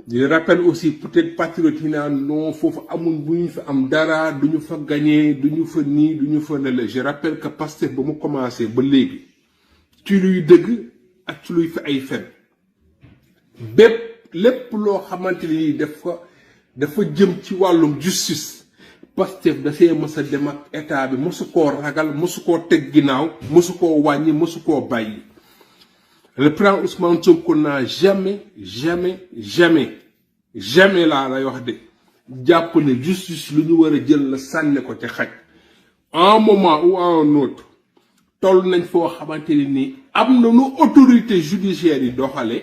Je rappelle aussi peut-être patriote non fofu amul buñu fa am dara duñu fa gagner duñu fa ni duñu fa lele. Je rappelle que Pastef ba mu commencé ba légui ci luy deug ak ci luy fa ay fen bépp lépp loo xamante ni dafa jëm ci wàllum justice Pastef da see mës a dem ak état bi mësu koo ragal mësu koo teg ginnaaw mësu koo wàññi mësu koo bàyyi. Le président Ousmane Sonko n'a jamais laa lay wax de jàpp ne justice lu ñu war a jël la sànni ko ci xaj. Un moment ou un autre toll nañ foo xamante ni am na nu autorité judiciaire yi doxale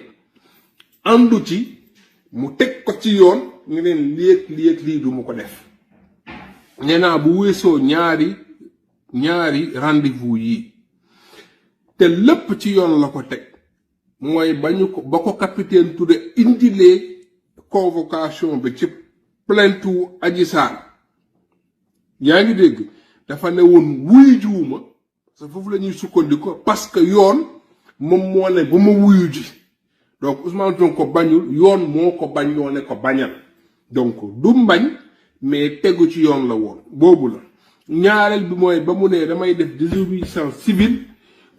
andu ci mu teg ko ci yoon ñu leen lii du mu ko def. nee naa bu weesoo ñaari rendez-vous yi te lépp ci yoon la ko teg mooy ba ko capitaine Touré indilee convocation bi ci plainte wu Adji Sarr yaa ngi dégg dafa ne woon wuyu juuma parce que foofu la ñuy sukkandiku parce que yoon moom moo ne ba ma wuyu ji donc Ousmane Sonko bañul yoon moo ko bañ yoone ko bañal donc du mbañ mais tegu ci yoon la woon boobu la. ñaareel bi mooy ba mu ne damay def désobéissance civile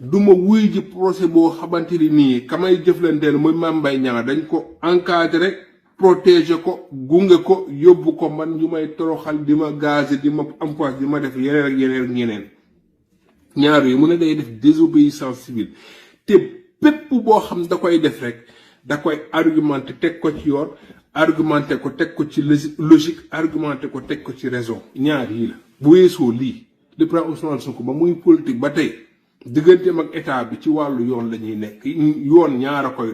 duma wuy ji procès boo xamante ni nii kamay jëflanteel muy Mame Mbaye Niang dañ ko encadré protéger ko gunge ko yóbbu ko man ñu may toroxal di ma gazé di ma empoisonné di ma def yeneen ak yeneen ñaar yi mu ne day def désobéissance civile te bépp boo xam da koy def rek da koy argumenté teg ko ci yoon argumenté ko teg ko ci logique argumenté ko teg ko ci raison ñaar yi la. bu weesoo lii le président Ousmane Sonko ba muy politique ba tey digganteem ak état bi ci wàllu yoon la ñuy nekk yoon ñaara koy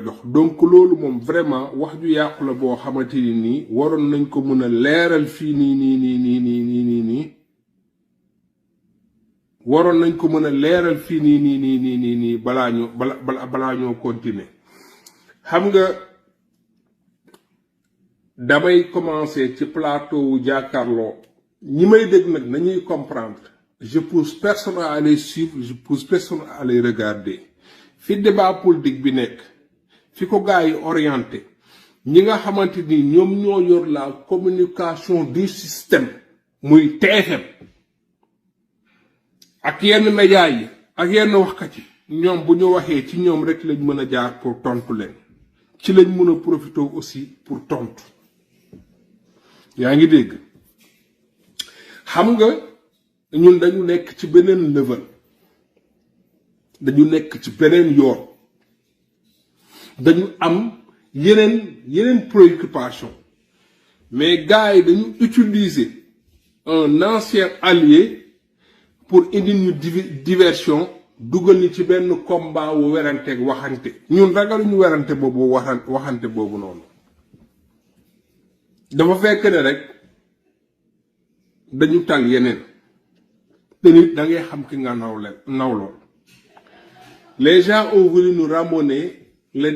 dox donc loolu moom vraiment wax ju yàqu la boo xamante ni nii waroon nañ ko mën a leeral fii nii waroon nañ ko mën a leeral fii nii balaa ñoo continuer. xam nga damay commencer ci plateau jàkkaarloo ñi may dégg nag nañuy comprendre je pousse personne à les suivre je pousse personne à les regarder fi débat politique bi nekk fi ko gars yi orienté ñi nga xamante ni ñoom ñoo yor la communication du système muy TFM ak yenn médias yi ak yenn waxkat yi ñoom bu ñu waxee ci ñoom rek lañ mën a jaar pour tontu leen ci lañ mën a profiter aussi pour tontu yaa ngi dégg. xam nga ñun dañu nekk ci beneen level dañu nekk ci beneen yoon dañu am yeneen préoccupation mais gars yi dañu utiliser un ancien allié pour indi ñu diversion dugal ni ci benn combat wu weranteeg waxante ñun ragaluñu werante boobu waxante boobu noonu dafa fekk ne rek dañu tal yeneen te nit da ngay xam ki nga nawlool. Les gens ont voulu nous ramener le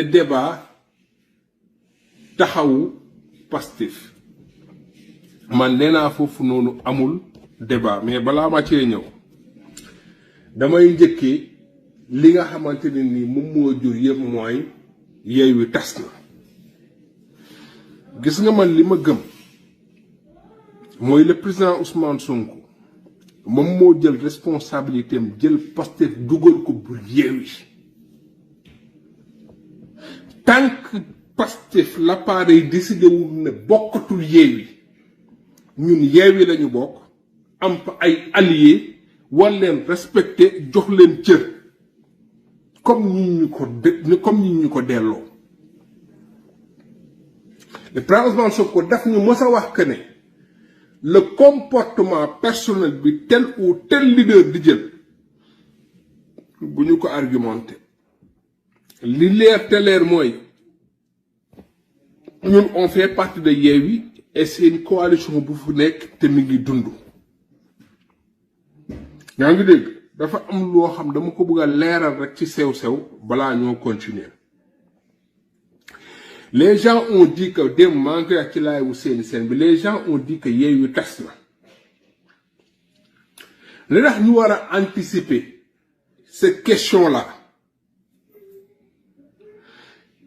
débat taxawu Pastef man nee naa foofu noonu amul débat mais balaa ma cee ñëw damay njëkkee li nga xamante ne ni moom moo jur yëpp mooy Yewwi tas na. gis nga man li ma gëm mooy le président Ousmane Sonko moom moo jël responsabilité am jël Pastef dugal ko bu Yewwi tant que Pastef l'appareil décidé wul ne bokkatul Yewwi ñun Yewwi lañu bokk am fa ay alliés war leen respecté jox leen cër comme ñi ñu ko delloo. Le président Ousmane Sonko daf ñu mës a wax que ne le comportement personnel bi tel ou tel leader di jël bu ñu ko argumenté li leer te leer mooy ñun on fait partie de Yewwi et c'est une coalition bu fu nekk te mi ngi dund. yaa ngi dégg dafa am loo xam dama ko bëgg a leeral rek ci sew-sew balaa ñoo continuer. Les gens ont dit que des manques à qui là les gens ont dit que Yewwi tas na. Li tax ñu war a anticiper cette question-là,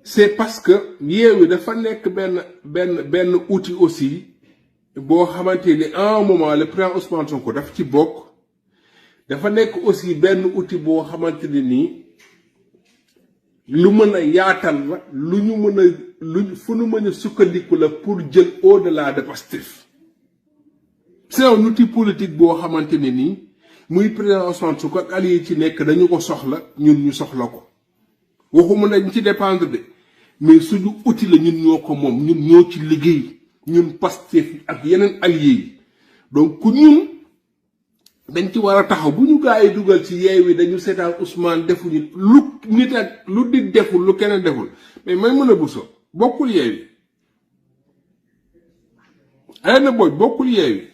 c'est parce que Yewwi dafa nek ben outil aussi bo xamanteni à un moment le président Ousmane Sonko daf ci bok dafa nek aussi ben outil bo xamanteni ni lu meuna yaatal la lu ñu meuna lu fu ñu meuna sukkandiku la pour jël au-delà de Pastef. C'est un outil politique bo xamanteni ni muy président Ousmane Sonko ak allié ci nek dañu ko soxla ñun ñu soxla ko waxuma nañ ci dépendre de mais suñu outil la ñun ñoko mom ñun ñoo ci liggéey ñun Pastef ak yeneen alliés yi donc ñun dañ ci wara taxaw bu ñu gaay duggal ci Yewwi dañu sétal Ousmane defuñu lu nit ak lu di deful lu keneen deful mais may mëna buso bokul Yewwi ay na boy bokul Yewwi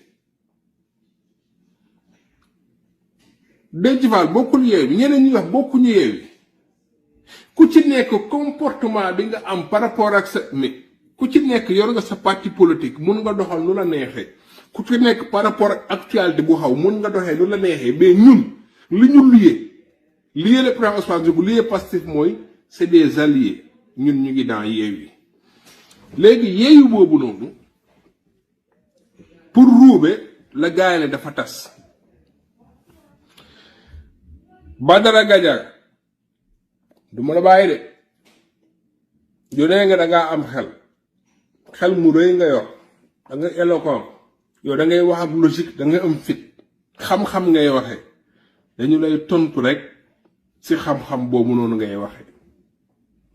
Denc Fall bokul Yewwi ñeneen ñi wax bokkuñu Yewwi ku ci nekk comportement bi nga am par rapport ak sa mais ku ci nekk yor nga sa parti politique mun nga doxal nu la neexee ku ci nekk par rapport ak actualité bu xaw mun nga doxee nu la neexee mais ñun li ñu lié le président Ousmane Sonko lié Pastef mooy c'est des alliés ñun ñu ngi dans Yewwi léegi Yewwi boobu noonu pour ruube la gaay ne dafa tas Badara Gadiaga duma la bàyyi de yow nee nga da ngaa am xel mu rëy nga yor da nga éloquent yow da ngay wax ak logique da nga am fit xam-xam ngay waxe dañu lay tontu rek ci xam-xam boobu noonu ngay waxe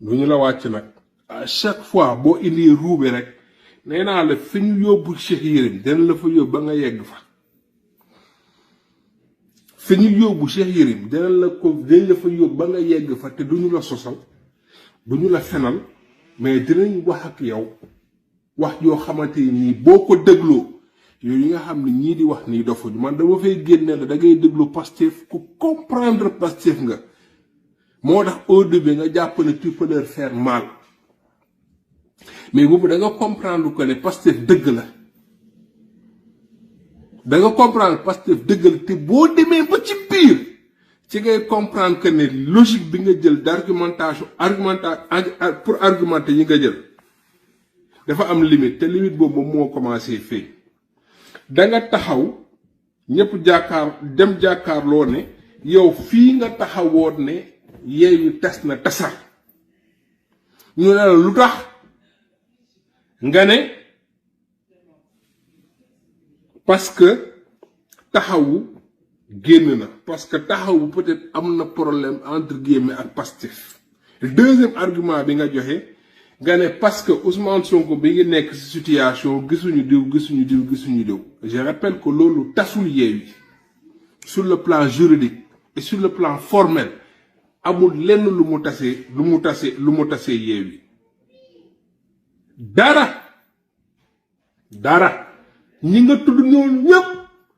lu ñu la wàcc nag à chaque fois boo indi ruube rek nee naa la fi ñu yóbbu Cheikh Yérim dana la fa yóbbu ba nga yegg fa fi ñu yóbbu Cheikh Yérim dana la fa yóbbu ba nga yegg fa te duñu la sosal duñu la fenal mais dinañ wax ak yow wax yoo xamante ni boo ko dégloo yow yi nga xam ne ñii di wax nii dofuñu man dama fay génne la da ngay déglu Pastef ku comprendre Pastef nga moo tax au début nga jàpp ne tu peux leur faire mal mais boobu da nga comprendre que ne Pastef dëgg la da nga comprendre Pastef dëgg la te boo demee ba ci biir ci ngay comprendre que ne logique bi nga jël d'argumentation pour argumenter yi nga jël dafa am limite te limite boobu moo commencé feeñ da nga taxaw ñëpp dem jàkkaarloo ne yow fii nga taxawoon ne Yewwi tas na tasar ñu ne la lu tax nga ne parce que taxawu génn na parce que taxawu peut-être am na problème entre guillemets ak Pastef deuxième argument bi nga joxe nga ne parce que Ousmane Sonko bi ngi nekk ci situation gisuñu diw je rappelle que loolu tasul Yewwi sur le plan juridique et sur le plan formel amul lenn lu mu tasee Yewwi dara ñi nga tudd ñoom ñëpp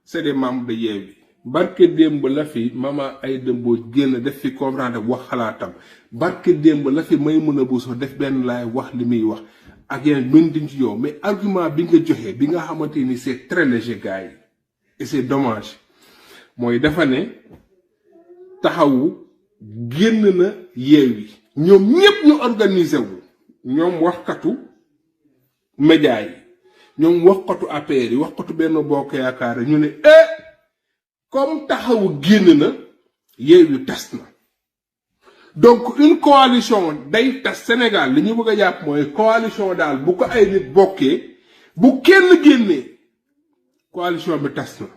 c'est des membres de Yewwi barke démb la fi mama ay dëmboo génn def fi comprendre wax xalaatam barke démb la fi may mën a buso def benn laay wax li muy wax ak yeneen mën diñ ci yow mais argument bi nga joxe bi nga xamante ni c'est très léger gars yi et c'est dommage mooy dafa ne taxawu génn na Yewwi ñoom ñëpp ñu organisé wu ñoom waxkatu média yi ñoom waxkatu APR yi waxkatu benn bokk yaakaar ñu ne comme taxawu génn na Yewwi tas na donc une coalition day tas Sénégal li ñu bëgg a jàpp mooy coalition daal bu ko ay nit bokkee bu kenn génnee coalition bi tas na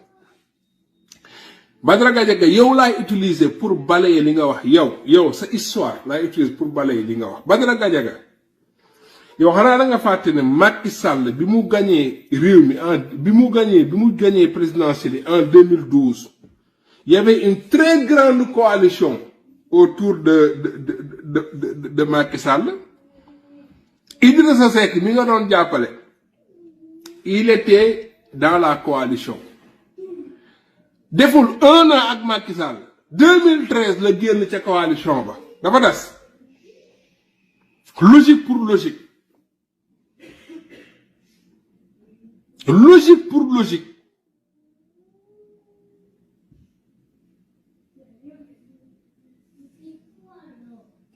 Badara Gadiaga yow laay utiliser pour balayer li nga wax yow sa histoire laay utiliser pour balayer li nga wax Badara Gadiaga yow xanaa da nga fàtte ne Macky Sall bi mu gagné réew mi bi mu gagné présidentielle en 2012 il y avait une très grande coalition autour de Macky Sall Idrissa Seck mi nga doon jàppale il était dans la coalition deful 1 an ak Macky Sall 2013 la génn ca coalition ba dafa des logique pour logique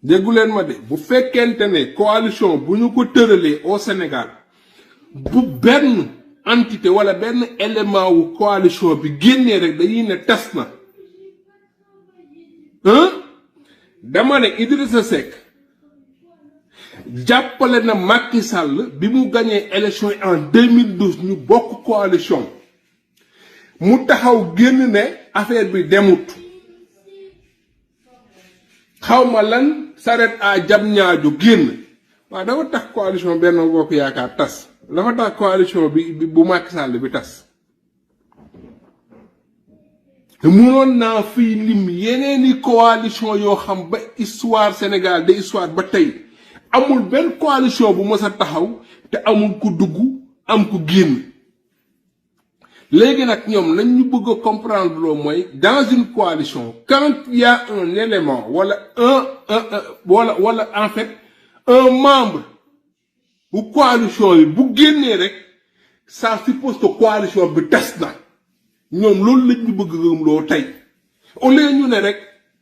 déggu leen ma de bu fekkente ne coalition bu ñu ko tëralee au Sénégal bu benn entité wala benn élément wu coalition bi génnee rek dañuy ne tas na dama ne Idrissa Seck jàppale na Macky Sall bi mu gagné élection en 2012 ñu bokk coalition mu taxaw génn ne affaire bi demut xawma lan saret a jam ñaaju génn waaw dafa tax coalition Benno Bokk Yaakaar tas dafa tax coalition bi bu Macky Sall bi tas mënoon naa fii lim yeneeni coalition yoo xam ba histoire Sénégal de histoire ba tey amul benn coalition bu mës a taxaw te amul ku dugg am ku génn léegi nag ñoom nañ ñu bëgg a comprendre loo mooy dans une coalition quand il y a un élément wala wala en fait un membre bu coalition bi bu génnee rek ça suppose que coalition bi tas na ñoom loolu lañ ñu bëgg gëm loo tey au lieu ñu ne rek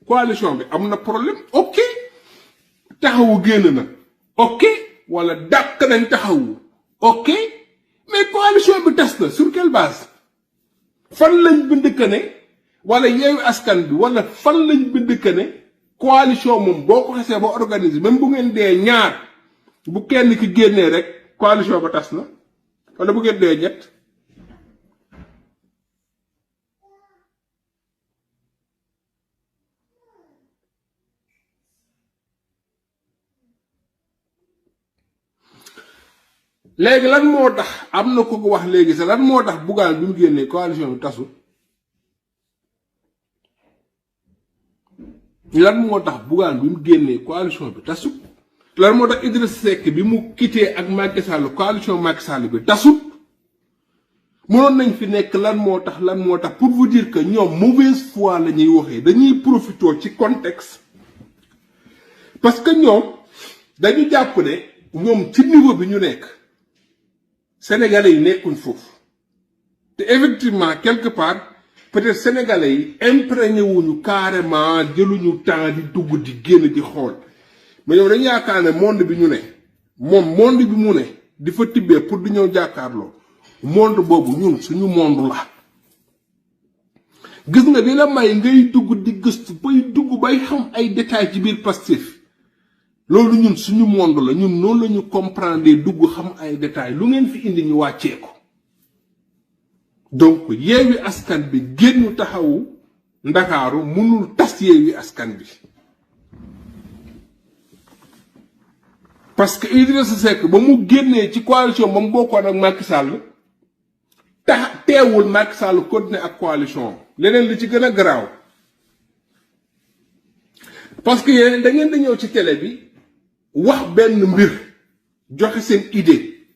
coalition bi am na problème ok taxawu génn na ok wala dàq nañ taxawu ok mais coalition bi tas na sur quelle base fan lañ bind que ne wala Yewwi Askan bi wala fan lañ bind que ne coalition moom boo ko xasee ba organiser même bu ngeen dee ñaar bu kenn ki génnee rek coalition ba tas na wala bu ngeen dee ñett léegi lan moo tax am na ko wax léegi sax lan moo tax Bougane bi mu génnee coalition bi tasul lan moo tax Bougane bi mu génnee coalition bi tasul lan moo tax Idrissa Seck bi mu quitté ak Macky Sall coalition Macky Sall bi tasul mënoon nañ fi nekk lan moo tax pour vous dire que ñoom mauvaise foi la ñuy waxee dañuy profité ci contexte parce que ñoom dañu jàpp ne ñoom ci niveau bi ñu nekk Sénégalais yi nekkuñ foofu te effectivement quelque part peut-être Sénégalais yi imprégné wuñu carrément jëluñu temps di dugg di génn di xool mais ñoom dañu yaakaar ne monde bi ñu ne moom monde bi mu ne di fa tibbee pour di ñëw jàkkaarloo monde boobu ñun suñu monde la gis nga di la may ngay dugg di gëstu bay xam ay détails ci biir Pastef loolu ñun suñu monde la ñun noonu la ñu comprendre dugg xam ay détails lu ngeen fi indi ñu wàccee ko donc Yewwi Askan bi génn taxawu Ndakaaru mënul tas Yewwi Askan bi parce que Idrissa Seck ba mu génnee ci coalition ba mu bokkoon ak Macky Sall teewul Macky Sall continuer ak coalition leneen li ci gën a garaaw parce que yéen da ngeen di ñëw ci télé bi wax benn mbir joxe seen idée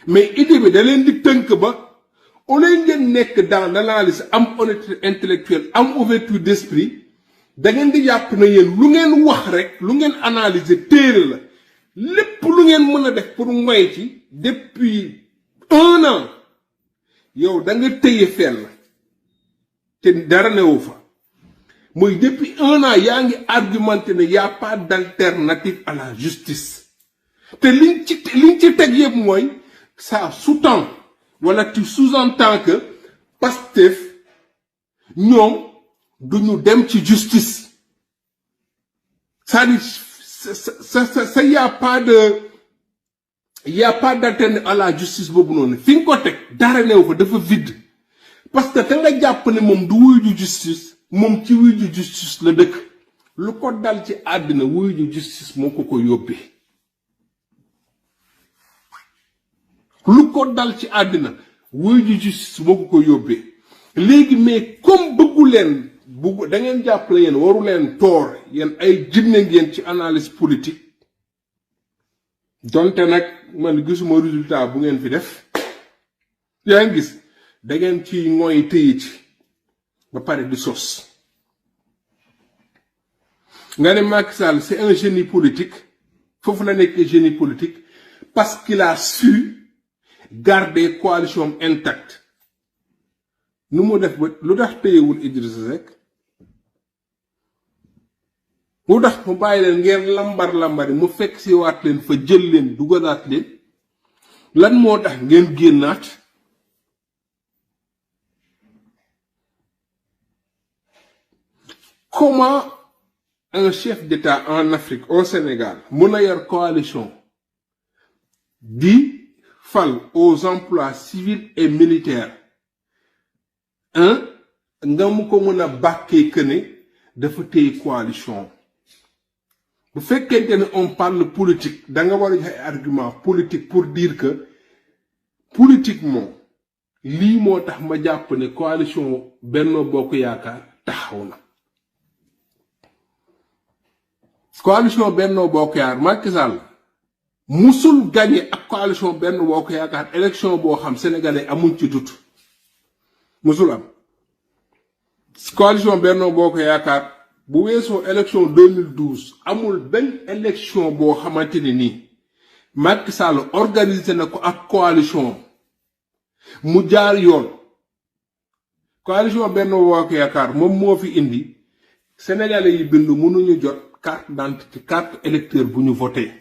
mais idée bi da leen di tënk ba au lieu ngeen nekk dans l'analyse am honnêteté intellectuelle am ouverture d'esprit da ngeen di jàpp na yéen lu ngeen wax rek lu ngeen analyser téere la lépp lu ngeen mën a def pour moy ci depuis 1 an yow da nga tëye fenn te dara newu fa mooy depuis 1 an yaa ngi argumenté ne y a pas d'alternative à la justice te liñ ci teg yëpp mooy ça sous-tend wala tu sous-entends que Pastef ñoom duñu dem ci justice c'est-à-dire ça y a pas d'alternative à la justice boobu noonu fi nga ko teg dara newu fa dafa vide parce que te nga jàpp ne moom du wuyu ju justice moom ci wuyu ju justice la dëkk lu ko dal ci àddina wuyu ju justice moo ko yóbbee lu ko dal ci àddina wuyu ju justice moo ko yóbbee léegi mais comme bëggu leen da ngeen jàppale yéen waru leen toor yéen ay jinne ngeen ci analyse politique donte nag man gisuma résultat bu ngeen fi def yaa ngi gis da ngeen ci ngooy tëye ci ba pare di sos nga ne Macky Sall c'est un génie politique foofu la nekk génie politique parce qu'il a su garder coalition intacte nu mu def ba lu tax tëyewul Idrissa Seck mu tax mu bàyyi leen ngeen lambar-lambari mu fekk si waat leen fa jël leen dugalaat leen lan moo tax ngeen génnaat comment un chef d'État en Afrique au Sénégal mën a yor coalition di fal aux emplois civils et militaires nga mu ko mën a bàkkee que ne dafa téye coalition bu fekkente ne on parle politique da nga war a joxe argument politique pour dire que politiquement lii moo tax ma jàpp ne coalition Benno Bokk Yaakaar taxaw na. coalition Benno Bokk Yaakaar Macky Sall musul gagné ak coalition Benno Bokk Yaakaar élection boo xam sénégalais amuñ ci dut musul am. coalition Benno Bokk Yaakaar bu weesoo élection 2012 amul benn élection boo xamante ni nii Macky Sall organisé na ko ak coalition mu jaar yoon. coalition Benno Bokk Yaakaar moom moo fi indi sénégalais yi bindu mënuñu jot carte d'identité carte électeur bu ñu voté.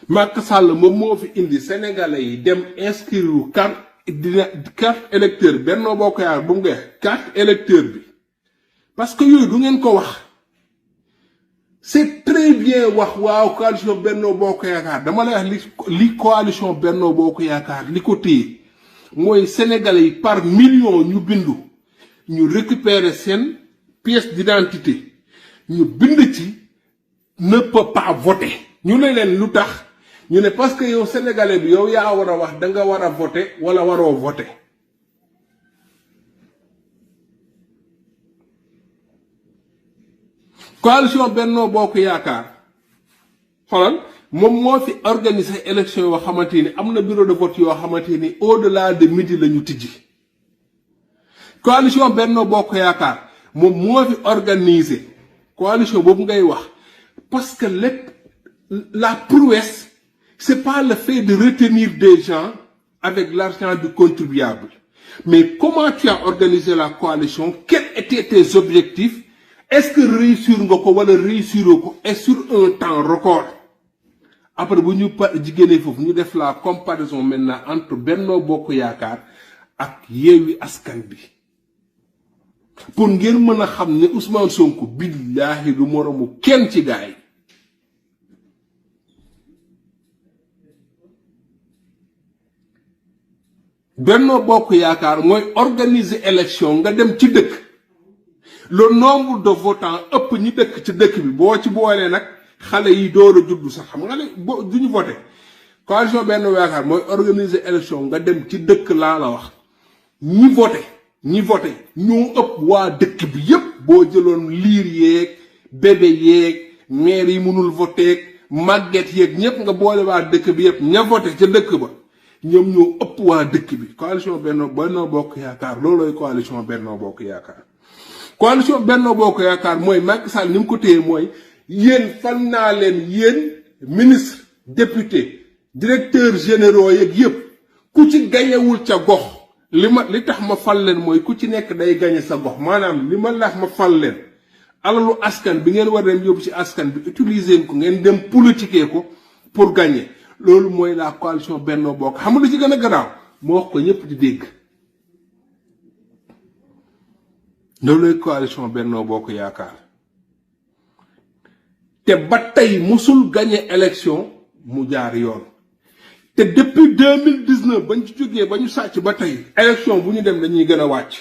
Macky Sall moom moo fi indi sénégalais yi dem inscrire carte électeur Benno Bokk Yaakaar bu mu carte électeur bi parce que yooyu du ngeen ko wax. c'est très bien wax waaw coalition Benno Bokk Yaakaar dama lay wax li coalition Benno Bokk Yaakaar li ko téye mooy sénégalais yi par million ñu bindu ñu récupérer seen pièce d'identité ñu bind ci ne peut pas voter ñu ne leen lu tax ñu ne parce que yow sénégalais bi yow yaa war a wax da nga war a voter wala waroo voter. coalition Benno Bokk Yaakaar xoolal moom moo fi organiser élection yoo xamante ni am na bureau de vote yoo xamante ni au-delà de midi la ñu tijji. coalition Benno Bokk Yaakaar moom moo fi organiser coalition boobu ngay wax parce que la prouesse c'est pas le fait de retenir des gens avec l'argent du contribuable mais comment tu as organisé la coalition, quels étaient tes objectifs, est-ce que réussir nga ko wala réussir ko et sur un temps record. Après bu ñu jigéene foofu ñu def la comparaison maintenant entre Benno Bokk Yaakaar ak Yewwi Askan Bi pour ngeen mën a xam ne Ousmane Sonko billahi du moromu kenn ci gaay. Benno Bokk Yaakaar mooy organiser élection nga dem ci dëkk le nombre de votants ëpp ñi dëkk ci dëkk bi boo ci boolee nag xale yi door a juddu sax xam nga ne duñu voté. coalition Benno Yaakaar mooy organiser élection nga dem ci dëkk laa la wax ñi voté ñoo ëpp waa dëkk bi yépp boo jëloon liir yeeg bébé yeeg maire yi mënul voté màgget yeeg ñépp nga boole waa dëkk bi yépp ña voté ca dëkk ba ñoom ñoo ëpp waa dëkk bi. coalition Benno Bokk Yaakaar loolooy coalition Benno Bokk Yaakaar. coalition Benno Bokk Yaakaar mooy Macky Sall ni mu ko téye mooy yéen fal naa leen yéen ministre député directeur généraux yeeg yépp ku ci gañewul ca gox li tax ma fal leen mooy ku ci nekk day gañe sa gox maanaam li ma lax ma fal leen alalu askan bi ngeen war dem yóbbu ci askan bi utiliser ko ngeen dem politiquer ko pour gagner. loolu mooy la coalition Benno Bokk xam nga lu ci gën a garaaw moo wax ko ñëpp di dégg loolu coalition Benno Bokk Yaakaar te ba tey musul gagné élection mu jaar yoon te depuis 2019 bañ ci jógee ba ñu sàcc ba tey élection bu ñu dem dañuy gën a wàcc.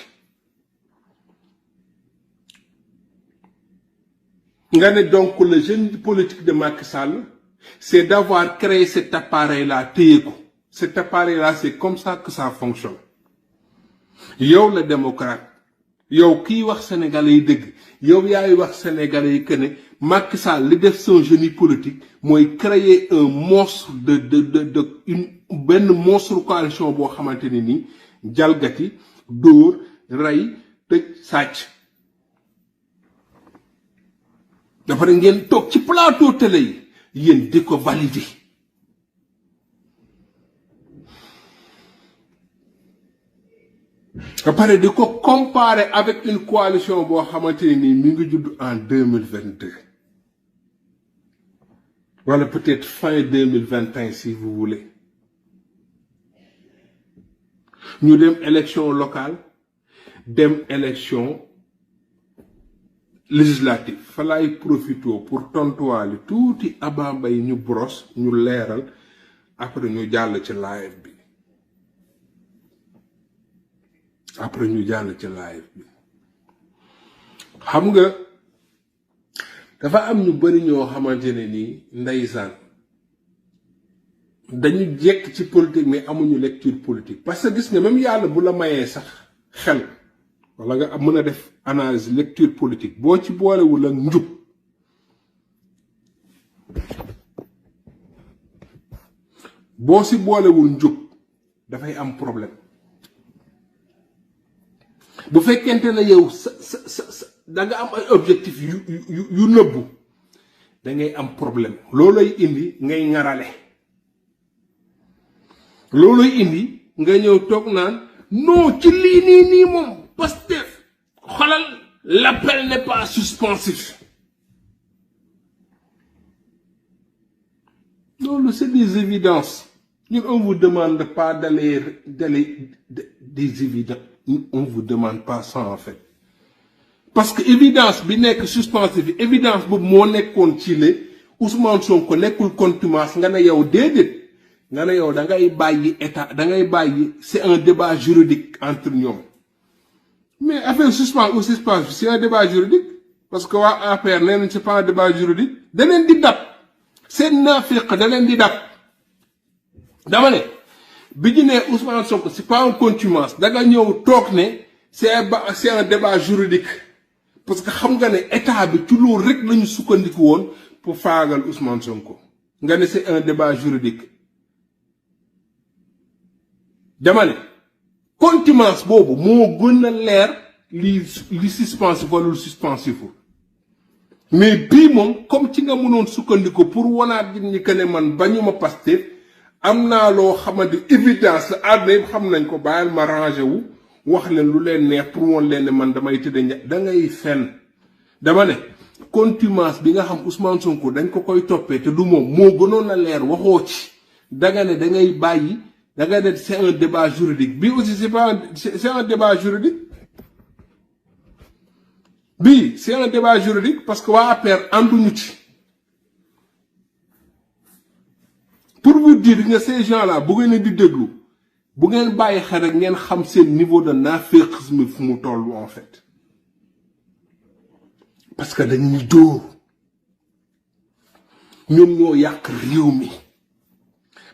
nga ne donc le génie politique de Macky Sall c'est d'avoir créé cet appareil-là téye ko cet appareil-là c'est comme ça que ça fonctionne. yow le démocrate yow kiy wax sénégalais yi dëgg yow yaay wax sénégalais yi que ne Macky Sall li def son génie politique mooy créer un monstre benn monstre coalition boo xamante ni nii jalgati dóor rey tëj sàcc. dafa ne ngeen toog ci plateau télé yi yéen di ko valider ba pare di ko comparer avec une coalition boo xamante ni mi ngi judd en 2022 Voilà, peut-être fin 2021 si vous voulez. Nous avons élection locale, dem élection législative. Fallait profiter pour tontoir tout les abambay ñu brosse, ñu léral, après ñu jall ci live bi. Après ñu jall ci live bi. Xam nga dafa am ñu bari ñoo xamantene ni ndeysaan dañu jekk ci politique mais amuñu lecture politique parce que gis nga même yàlla bu la mayee sax xel wala nga mën a def analyse lecture politique boo ci boolewul ak njub boo si boolewul njub dafay am problème bu fekkente ne yow da nga am ay objectif yu nëbbu da ngay am problème loolay indi ngay ngarale loolay indi nga ñëw toog naan non ci lii nii moom Pastef xolal l'appel n'est pas suspensif loolu c'est des évidences ñun on vous demande pas d'aller des évidences on vous demande pas ça en fait parce que évidence bi nekk suspensif évidence boobu moo nekkoon ci le Ousmane Sonko nekkul contumace nga ne yow déedéet nga ne yow da ngay bàyyi état da ngay bàyyi c'est un débat juridique entre ñoom mais affaire suspens ou suspensif c'est un débat juridique parce que waa APR nee nañ c'est pas un débat juridique da leen di dab seen naafiq da leen di dab dama ne bi ñu ne Ousmane Sonko c'est pas un contumace da nga ñëw toog ne c'est un débat juridique parce que xam nga ne état bi ci loolu rek lañu sukkandiku woon pour faagal Ousmane Sonko nga ne c'est un débat juridique dama ne contumace boobu moo gën a leer li suspensif wala lu suspensif mais bii moom comme ci nga mënoon sukkandiku pour wanaat nit ñi que ne man bañuma Pastef am naa loo xamante évidence la àdduna yëpp xam nañ ko bàyyil ma rangé wu wax leen lu leen neex pour woon leen ne man damay tëdd da ngay fenn dama ne contumace bi nga xam Ousmane Sonko dañ ko koy toppee te du moom moo gënoon a leer waxoo ci danga ne da ngay bàyyi da nga ne c'est un débat juridique bi aussi c'est un débat juridique bi c'est un débat juridique parce que waa APR ànduñu ci pour vous dire que ces gens-là bu ngeen di déglu bu ngeen bàyyi xel rek ngeen xam seen niveau de naaféqisme fu mu toll en fait parce que dañuy dóor ñoom ñoo yàq réew mi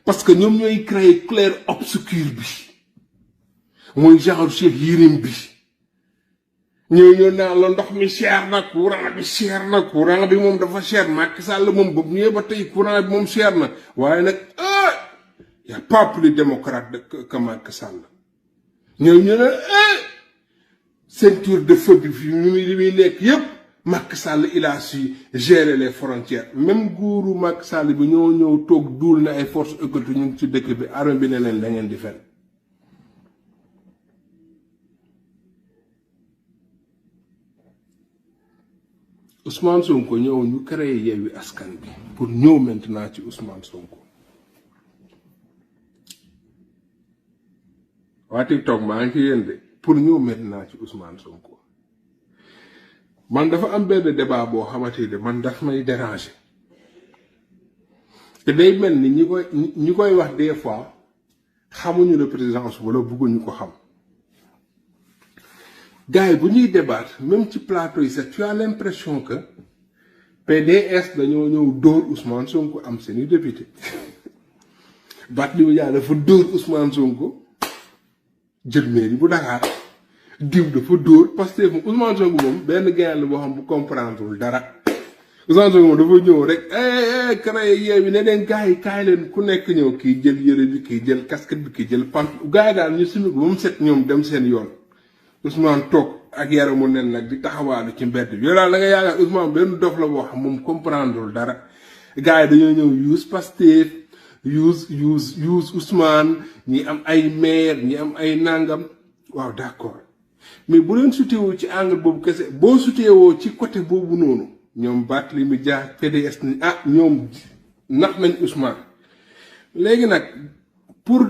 parce que ñoom ñooy créer clair obscur bi mooy genre Cheikh Yérim bi ñoo naan la ndox mi cher na courant bi cher na courant bi moom dafa cher Macky Sall moom boobu ñëwee ba tey courant bi moom cher na waaye nag y a pas plus démocrate que Macky Sall ñoo ñu ne ceinture de feu bi fi li muy nekk yépp Macky Sall il a su gérer les frontières même nguuru Macky Sall bi ñoo ñëw toog duul na ay forces occultes ñu ngi ci dëkk bi armée bi ne leen da ngeen di fen Ousmane Sonko ñëw ñu créé Yewwi Askan bi pour ñëw maintenant ci Ousmane Sonko waa TikTok maa ngi ci yéen de pour ñëw maintenant ci Ousmane Sonko man dafa am benn débat boo xamante ne man daf may déranger te day mel ni ñi koy wax des fois xamuñu le présidence wala bëgguñu ko xam gars yi bu ñuy débattre même ci plateau yi sax tu as l'impression que PDS dañoo ñëw dóor Ousmane Sonko am seeni député Barthélémy Dias dafa dóor Ousmane Sonko jël mairie bu Dakar diw dafa dóor parce que Ousmane Sonko moom benn gars la boo xam bu comprendre dara Ousmane Sonko moom dafa ñëw rek créé Yewwi ne leen gars yi kaay leen ku nekk ñëw kii jël yëre bi kii jël casquette bi kii jël pant gars yi daal ñu suñu ba mu set ñoom dem seen yoon Ousmane toog ak yaramu nen nag di taxawaalu ci mbedd bi yow daal da nga yaakaar Ousmane benn dof la boo xam moom comprendre dara gars yi dañoo ñëw use Pastef use Ousmane ñi am ay maire ñi am ay nangam waaw d'accord mais bu leen suteewoo ci angle boobu kese boo suteewoo ci côté boobu noonu ñoom Barthélémy Dias PDS ni ñoom nax nañ Ousmane léegi nag pour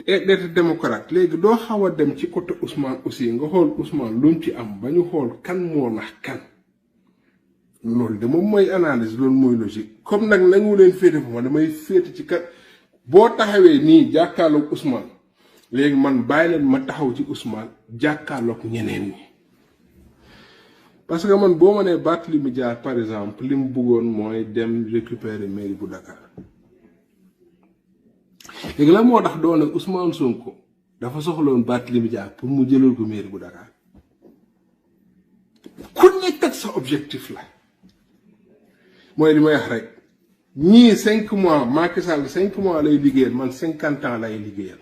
être démocrate léegi doo xaw a dem ci côté Ousmane aussi nga xool Ousmane lu mu ci am ba ñu xool kan moo nax kan loolu de moom mooy analyse loolu mooy logique comme nag nañu leen féete fu ma damay féete ci kat boo taxawee nii jàkkaarloog Ousmane léegi man bàyyi leen ma taxaw ci Ousmane jàkkaarloog ñeneen ñi parce que man boo ma nee Barthélémy Dias par exemple li mu bëggoon mooy dem récupérer mairie bu Dakar léegi la moo tax doon ak Ousmane Sonko dafa soxloon Barthélémy Dias pour mu jëlal ko mairie bu Dakar ku nekk ak sa objectif la mooy li may wax rek ñii 5 mois Macky Sall 5 mois lay liggéeyal man 50 ans lay liggéeyal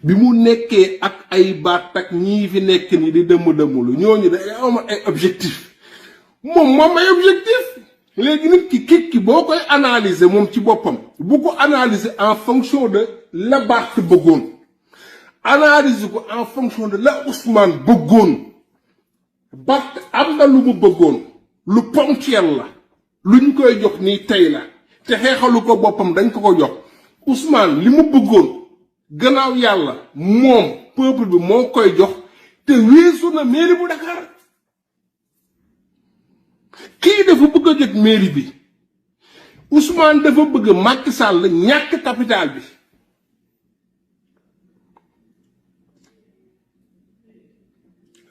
bi mu nekkee ak ay baat ak ñii fi nekk ni di dëmm-dëmmlu ñooñu day am ay objectif moom ay objectif léegi nit ki boo koy analyser moom ci boppam bu ko analyser en fonction de la Barth bëggoon analyser ko en fonction de la Ousmane bëggoon Barth am na lu mu bëggoon lu ponctuel la lu ñu koy jox nii tey la te xeexalu ko boppam dañ ko jox Ousmane li mu bëggoon gannaaw yàlla moom peuple bi moo koy jox te weesu na mairie bu Dakar kii dafa bëgg a jot mairie bi Ousmane dafa bëgg Macky Sall ñàkk capital bi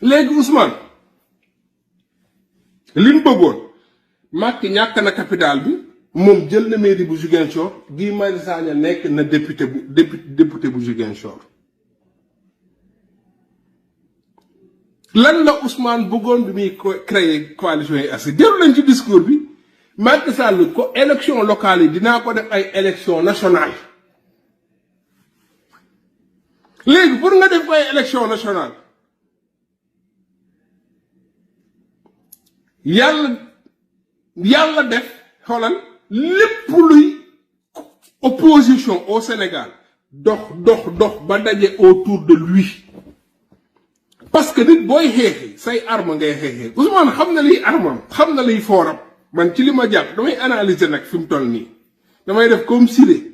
léegi Ousmane li mu bëggoon Macky ñàkk na capital bi moom jël na mairie bu Ziguinchor Guy Marius Sagna nekk na député bu Ziguinchor lan la Ousmane bëggoon bi muy créer coalition yi as jël lañ ci discours bi Macky Sall ko élection locale yi dinaa ko def ay élection nationale léegi pour nga def ay élection nationale yàlla def xoolal lépp luy opposition au Sénégal dox ba daje autour de lui parce que nit booy xeexi say arme ngay xeexee Ousmane xam na liy armam xam na liy fooram man ci li ma jàpp damay analyser nag fi mu toll nii damay def comme Siré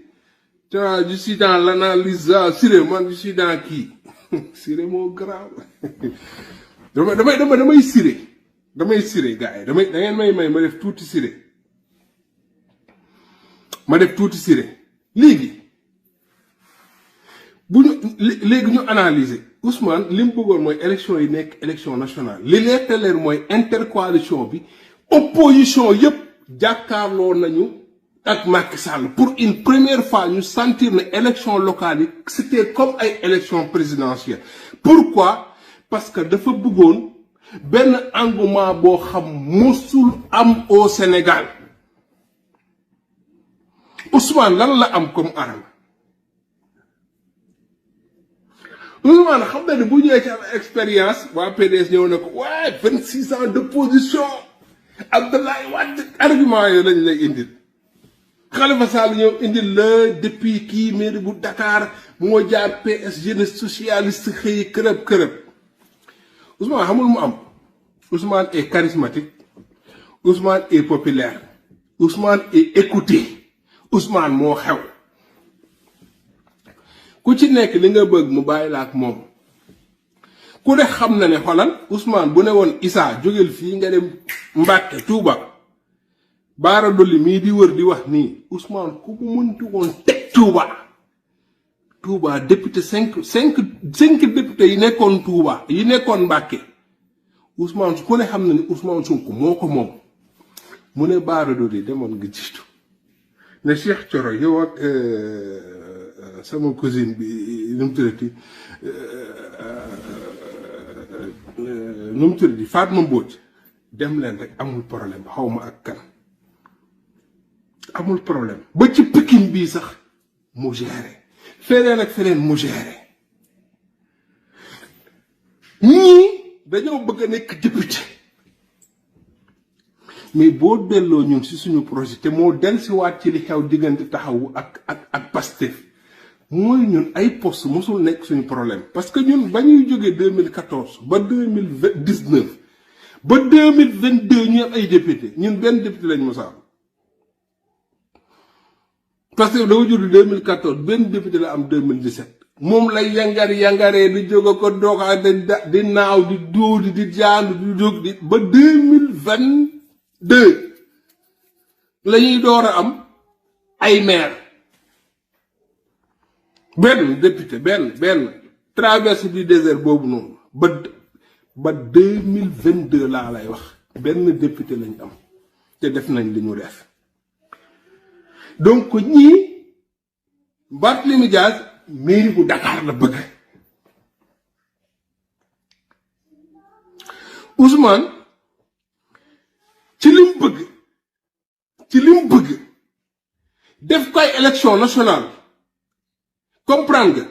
tu vois je suis dans l'analyse Siré man je suis dans kii Siré moo grave damay Siré gars yi da ngeen may ma def tuuti Siré léegi bu ñu analyser Ousmane li mu bëggoon mooy élection yi nekk élection nationale li leer mooy intercoalition bi opposition yépp jàkkaarloo nañu ak Macky Sall pour une première fois ñu sentir ne élection locale yi c'était comme ay élection présidentielle pourquoi parce que dafa bëggoon benn engouement boo xam musul am au Sénégal Ousmane lan la am comme arme Ousmane xam na ne bu ñëwee ci am expérience waa PDS ñëw na ko waaye 26 ans d'opposition Abdoulaye Wade argument yooyu lañ lay indil Khalifa Sall ñëw indil la depuis kii mairie bu Dakar moo jaar PS jeunesse socialiste xëy kërëb Ousmane xamul mu am Ousmane est charismatique Ousmane est populaire Ousmane est écouté Ousmane moo xew ku ci nekk li nga bëgg mu bàyyi la ak moom ku ne xam na ne xolal Ousmane bu ne woon Issa jógel fii nga dem Mbàkke Touba Baara Dolli mii di wër di wax nii Ousmane ku mu mënti woon teg Touba député cinq députés yi nekkoon Touba yi nekkoon Mbàkke Ousmane su ku ne xam na ne Ousmane Sonko moo ko moom mu ne Baara Dolli demoon nga jiitu ne Cheikh Thioro yow ak sama cousine bi nu mu tuddati Fatma Mbodj dem leen rek amul problème xawma ak kan amul problème ba ci Pikine bii sax mu géré feneen ak feneen mu géré ñii dañoo bëgg a nekk député mais boo delloo ñun ci suñu projet te moo dellusiwaat ci li xew diggante Taxawu ak Pastef mooy ñun ay poste mosul nekk suñu problème parce que ñun ba ñuy jógee 2014 ba 2019 ba 2022 ñu am ay député ñun benn député lañ mos a am parce que dafa judd 2014 benn député la am 2017 moom lay yangaree di jóge ko doxaa di naaw di dóodi di jaandu di jóg di ba 2022 la ñuy door a am ay maire benn député benn traversée du désert boobu noonu ba 2022 laa lay wax benn député lañ am te def nañ li ñu def donc ñii Barthélémy Dias mairie bu Dakar la bëgg Ousmane ci lim bëgg def koy élection nationale comprendre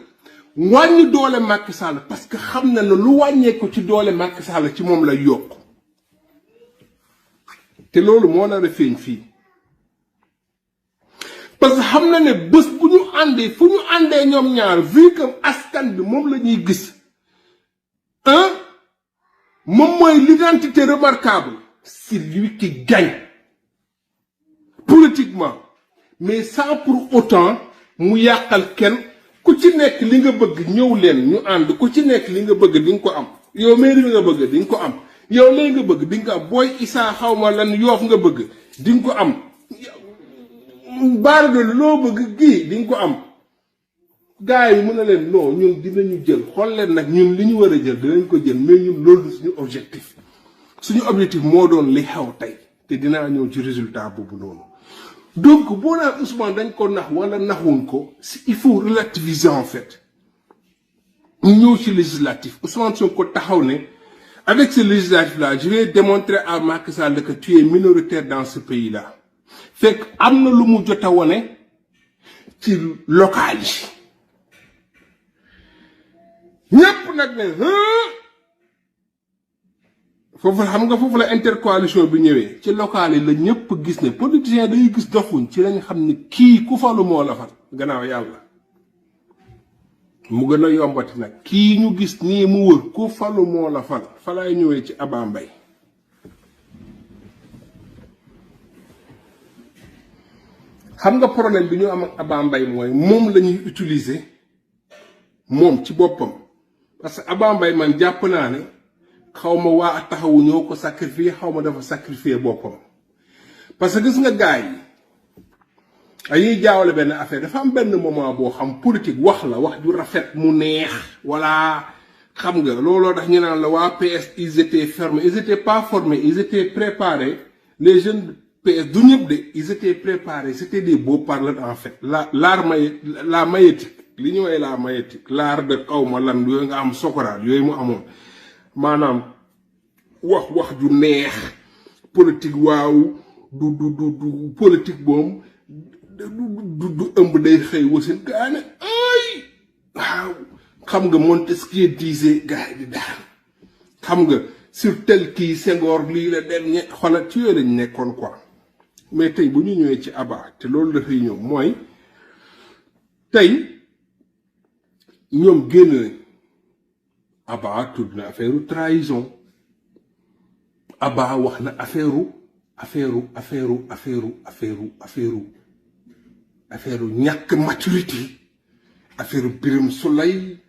nga wàññi doole Macky Sall parce que xam na ne lu wàññee ko ci doole Macky Sall ci moom lay yokk te loolu moo nar a feeñ fii parce que xam na ne bés bu ñu àndee fu ñu àndee ñoom ñaar vu que askan bi moom la ñuy gis moom mooy l'identité remarquable c'est lui qui gagne politiquement mais sans pour autant mu yàqal kenn ku ci nekk li nga bëgg ñëw leen ñu ànd ku ci nekk li nga bëgg di nga ko am yow mairie bi nga bëgg di nga ko am yow lay nga bëgg di nga ko am booy Issa xawma lan Yoof nga bëgg di nga ko am baar de loo bëgg gii di nga ko am gars yi mën na leen non ñun dinañu jël xool leen nag ñun li ñu war a jël dinañ ko jël mais ñun loolu suñu objectif moo doon li xew tey te dinaa ñëw ci résultat boobu noonu donc boo naan Ousmane dañ ko nax wala naxuñ ko il faut relativiser en fait ñu ñëw ci législatif Ousmane Sonko taxaw ne avec ce législatif là je vais démontrer à Macky Sall que tu es minoritaire dans ce pays là fekk am na lu mu jot a wone ci local yi ñépp nag ne foofu xam nga foofu la intercoalition bi ñëwee ci local yi la ñëpp gis ne politiciens day gis dofuñ ci lañ xam ne kii ku falu moo la fal gannaaw yàlla mu gën a yombati nag kii ñu gis nii mu wër ku falu moo la fal fa laay ñëwee ci Aba Mbaye xam nga problème bi ñu am ak Aba Mbaye mooy moom la ñuy utiliser moom ci boppam parce que Aba Mbaye man jàpp naa ne xawma waa taxawu ñoo ko sacrifier xawma dafa sacrifier boppam parce que gis nga gaay yi ay jaawale benn affaire dafa am benn moment boo xam politique wax la wax ju rafet mu neex wala xam nga looloo tax ñu naan la waa PS ils étaient fermés ils étaient pas formés ils étaient préparés les jeunes PS du ñëpp de ils étaient préparés c'était des beaux parleurs en fait la maïeutique li ñu woowee la maïeutique l'art de xawma lan yooyu nga am sokoraat yooyu mu amoon maanaam wax ju neex politique waaw du politique boom du ëmb day xëy wasin gaa ne ay waaw xam nga Montesquieu disait gaa yi di daal xam nga sur tel kii Senghor lii la dem ñe xoolal ci yooyu lañ nekkoon quoi mais tey bu ñu ñëwee ci Aba te loolu dafay ñëw mooy tey ñoom génn nañ Aba tudd na affaire trahison Aba wax na affaire ñàkk maturité affaire Birame Souleye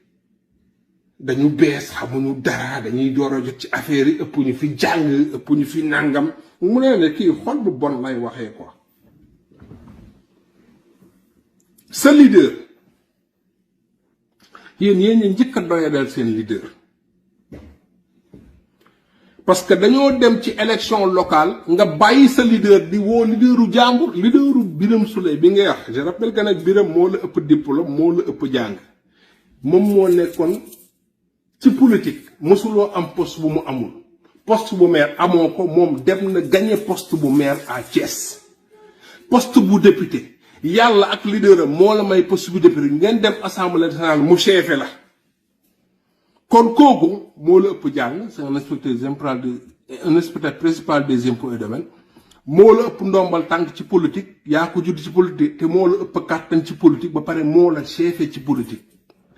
dañu bees xamuñu dara dañuy door a jot ci affaire yi ëpp ñu fi jàng ëpp ñu fi nàngam mu ne kii xol bu bon lay waxee quoi sa leader yéen ñi njëkk a doyadal seen leader parce que dañoo dem ci élection locale nga bàyyi sa leader di woo leaderu jàmbur leaderu Birame Souleye bi ngay wax je rappelle que nag Birame moo la ëpp diplôme moo la ëpp jàng moom moo nekkoon ci politique mësuloo am poste bu mu amul poste bu maire amoo ko moom dem na gagné poste bu maire à Thiès poste bu député yàlla ak leader am moo la may poste bu député ngeen dem assemblée nationale mu chefe la kon kooku moo la ëpp jàng c'est un inspecteur principal des impôts et domaines moo la ëpp ndombal tànk ci politique yaa ko judd ci politique te moo la ëpp kàttan ci politique ba pare moo la chefe ci politique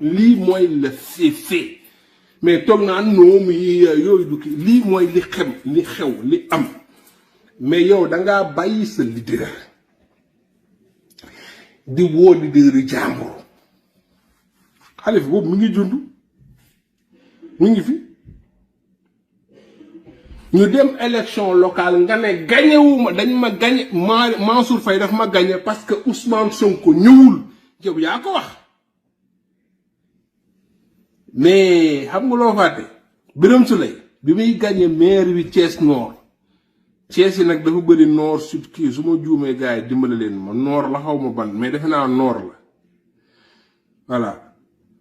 lii mooy le fait mais toog naa noom yi yooyu du kii lii mooy li xew li am mais yow dangaa bàyyi sa leader di woo leader jàmbur Khalifa boobu mu ngi jund mu ngi fi ñu dem élection locale nga ne gañewuma dañ ma gañe Mansour Faye daf ma gañe parce que Ousmane Sonko ñëwul yow yaa ko wax mais xam nga loo fàtte Birame Souleye bi muy gañe maire bi Thiès Nord Thiès yi nag dafa bëri nord sud kii su ma juumee gars yi dimbale leen ma nord la xaw ma ban mais defe naa nord la voilà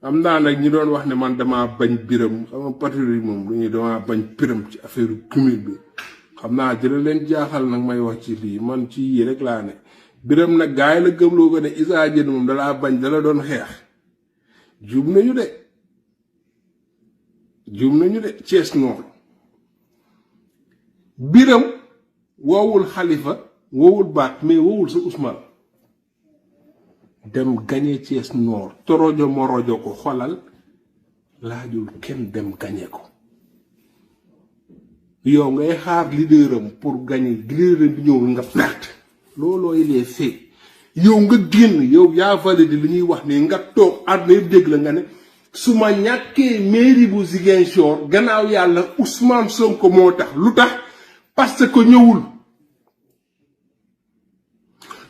am naa nag ñi doon wax ne man dama bañ Birame sama patriote moom lu ñuy dama bañ Birame ci affaire cumul bi xam naa dina leen jaaxal nag may wax ci lii man ci yii rek laa ne Birame nag gars yi la gëmloo ko ne Issa Diene moom dalaa bañ dala doon xeex juum nañu de Thiès Nord Birame woowul Khalifa woowul baat mais woowul sa Ousmane dem gagné Thiès Nord torojo morojo ko xolal laajul kenn dem gagné ko yow ngay xaar leaderam pour gagner leaderam bi ñëw nga perte loolooy les faits yow nga génn yow yaa validé li ñuy wax ne nga toog àdduna yëpp dégg la nga ne su ma ñàkkee mairie bu Ziguinchor gannaaw yàlla Ousmane Sonko moo tax lu tax parce que ñëwul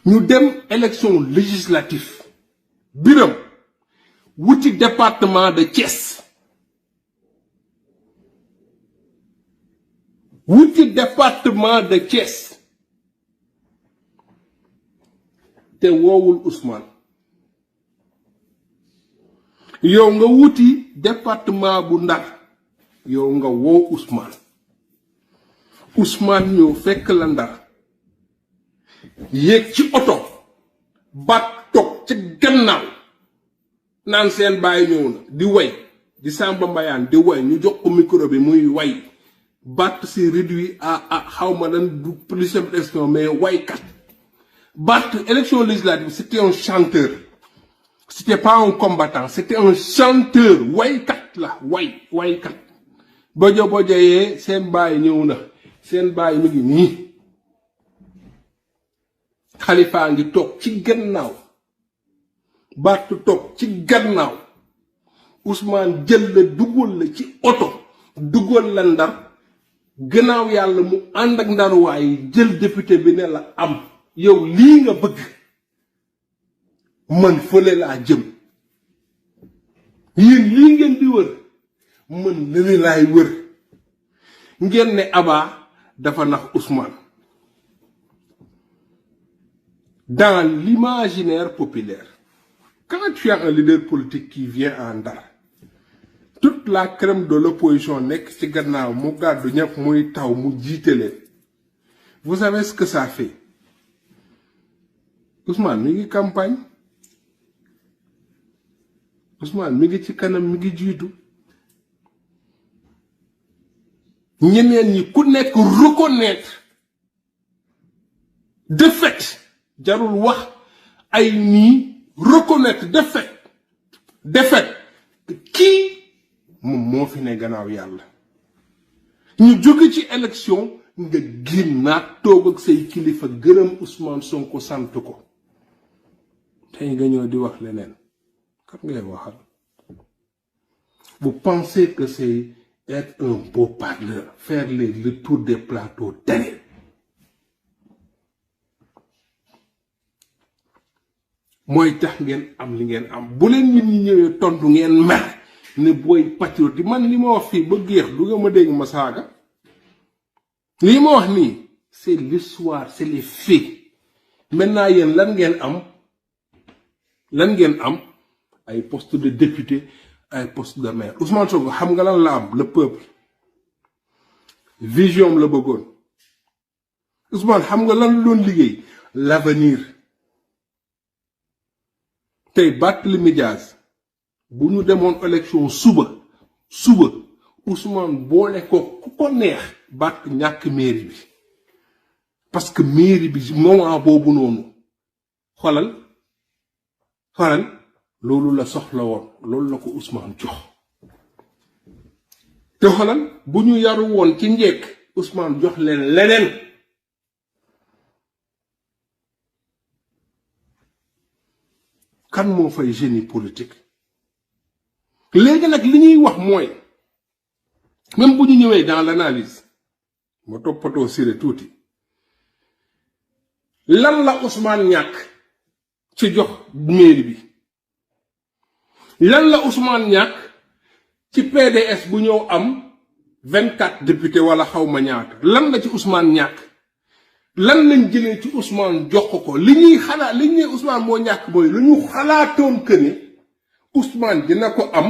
ñu dem élection législative Birame wuti département de Thiès te woowul Ousmane yow nga wuti département bu Ndar yow nga woo Ousmane ñëw fekk la Ndar yéeg ci oto baat toog ci gannaaw naan seen baay ñëw na di way di Samba Mbayaan di way ñu jox ko micro bi muy way baat si réduit à xawma lan du plus simple expression mais waykat baat élection législative c'était un chanteur c'était pas un combattant c'était un chanteur waykat la waykat bojo yee seen baay ñëw na seen baay mi ngi nii Khalifa ngi toog ci gannaaw Barth toog ci gannaaw Ousmane jël la dugal la ci oto dugal la Ndar gannaaw yàlla mu ànd ak ndaruwaay jël député bi ne la am yow lii nga bëgg man fële laa jëm yéen lii ngeen di wër man lële laay wër ngeen ne Aba dafa nax Ousmane. Dans l'imaginaire populaire, quand tu as un leader politique qui vient en Ndar, toute la crème de l'opposition nek ci gannaaw mu gàddu ñëpp muy taw mu jiite leen. Vous savez ce que ça fait? Ousmane mi ngi campagne. Ousmane mi ngi ci kanam mi ngi jiitu. Ñeneen ñi ku nekk reconnaître de fait jarul wax ay nii reconnaître de fait kii moom moo fi ne gannaaw yàlla ñu jóge ci élection nga génnaat toog ak say kilifa gërëm Ousmane Sonko sant ko tey nga ñëw di wax leneen kat ngay waxal. Vous pensez que c'est être un beau parleur, faire le tour des plateaux télé. Mooy tax ngeen am li ngeen am bu leen nit ñi ñëwee tontu ngeen mer ne booy patriote man li ma wax fii ba géex du nga ma dégg ma saaga li ma wax nii c'est l'histoire c'est les faits. Maintenant yéen lan ngeen am ay poste de député ay poste de maire. Ousmane Sonko xam nga lan la am le peuple vision la bëggoon. Ousmane xam nga lan la doon liggéey l'avenir. Tey Barthélémy Dias bu ñu demoon élection suba Ousmane boole ko ku ko neex Barth ñàkk mairie bi parce que mairie bi moment boobu noonu xolal loolu la soxla woon loolu la ko Ousmane jox te xolal bu ñu yaru woon ci njekk Ousmane jox leen leneen kan moo fay génie politique léegi nag li ñuy wax mooy même bu ñu ñëwee dans l'analyse ma toppatoo siré tuuti lan la Ousmane ñàkk ci jox mairie bi lan la Ousmane ñàkk ci PDS bu ñëw am 24 députés wala xawma ñaata lan la ci Ousmane ñàkk lan lañ jëlee ci Ousmane jox ko li ñuy xalaat li ñuy Ousmane moo ñàkk mooy lu ñu xalaatoon que ne Ousmane dina ko am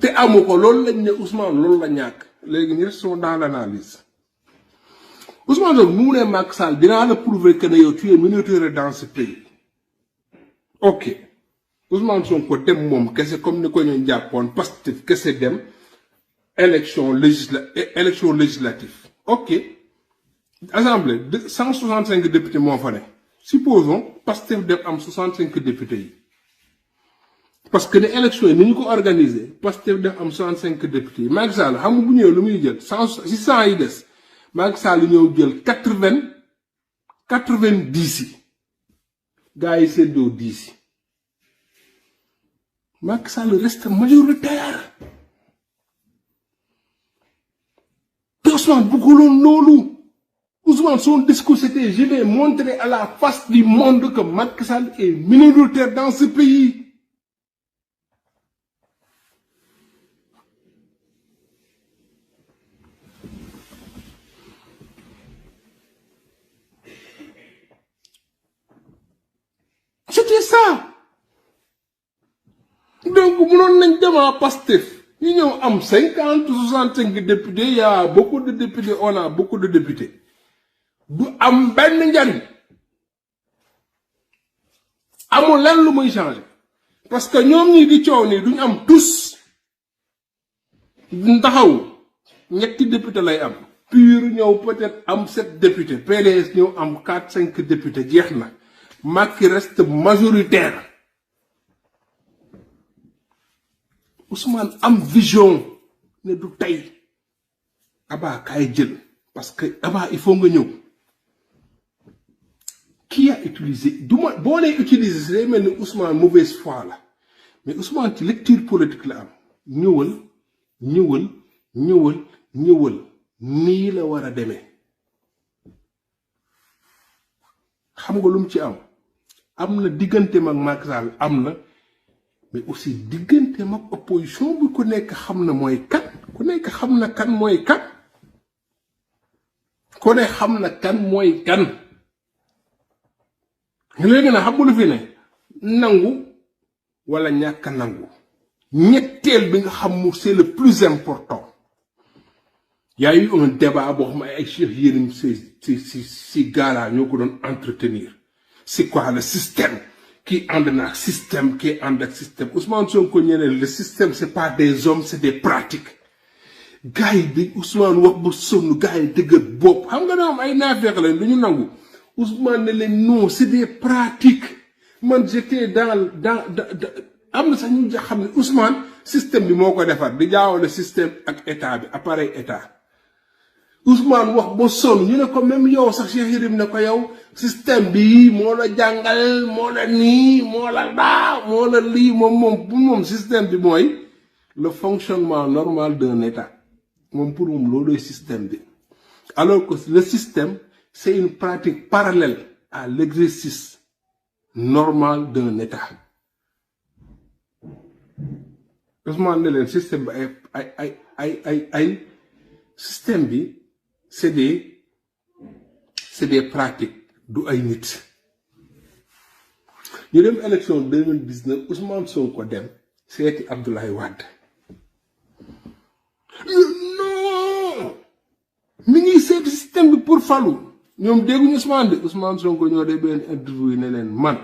te amu ko loolu lañ ne Ousmane loolu la ñàkk léegi ñu sont dans l'analyse Ousmane Sonko mu ne Macky Sall dinaa la prouver que ne yow tu es minoritaire dans ce pays ok Ousmane Sonko dem moom kese comme ni ko ñu jàppoon Pastef kese dem élection législative ok assemblée de 165 députés moo fa ne supposons Pastef dem am 65 députés yi parce que les élections yi ni ñu ko organiser Pastef dem am 65 députés yi Macky Sall xam nga bu ñëwee lu muy jël 600 yi des Macky Sall ñëw jël 90 yi gars yi seddoo 10 yi Macky Sall reste majoritaire te Ousmane bëgguloon loolu Ousmane son discours c'était je vais montrer à la face du monde que Macky Sall est minoritaire dans ce pays. C'était ça. Donc, nous n'avons pas Pastef. Nous avons 50 ou 65 députés. Il y a beaucoup de députés. On a beaucoup de députés. Du am ben njariñ amul lan lu muy changer parce que ñoom ñi di coow ni duñ am tous ndaxaw ñetti député lay am pur ñëw peut-être am 7 députés PDS ñëw am 4-5 députés jeex na Macky reste majoritaire Ousmane am vision ne du tey Aba kay jël parce que Aba il faut nga ñëw qui a utilisé duma boo lay utiliser c'est mel ni Ousmane mauvaise foi la mais Ousmane ci lecture politique la am ñëwal nii la war a demee xam nga lu mu ci am na digganteem ak Macky Sall am na mais aussi digganteem ak opposition bi ku nekk xam na mooy kan ku nekk xam na kan mooy kan ku ne xam na kan mooy kan léegi nag xam nga lu fi ne nangu wala ñàkk nangu ñetteel bi nga xam mu c'est le plus important y a eu un débat boo xam ay Cheikh Yérim si gars-là ñoo ko doon entretenir c'est quoi le système qui ànd na système qui ànd ak système Ousmane Sonko ñeneen le système c'est pas des hommes c'est des pratiques gars yi di Ousmane wax bu sonn gars yi dëgër bopp xam nga ñoom ay naafeq lañ du ñu nangu Ousmane ne leen non c'est des pratiques man j'étais dans am na sax ñu xam ne Ousmane système bi moo ko defar di jaawale système ak état bi appareil état Ousmane wax ba sonn ñu ne ko même yow sax Cheikh Yérim ne ko yow système bi moo la jàngal moo la nii moo la daa moo la lii moom système bi mooy le fonctionnement normal d'un état moom pour moom loolu système bi alors que le système c'est une pratique parallèle à l'exercice normal d'un état Ousmane ne leen système bi ay système bi c'est des pratiques du ay nit ñu dem élection 2019 Ousmane Sonko dem seeti Abdoulaye Wade non mi ngi seeti système bi pour falu ñoom dégguñu Ousmane Sonko ñoo dee benn interview yi ne leen man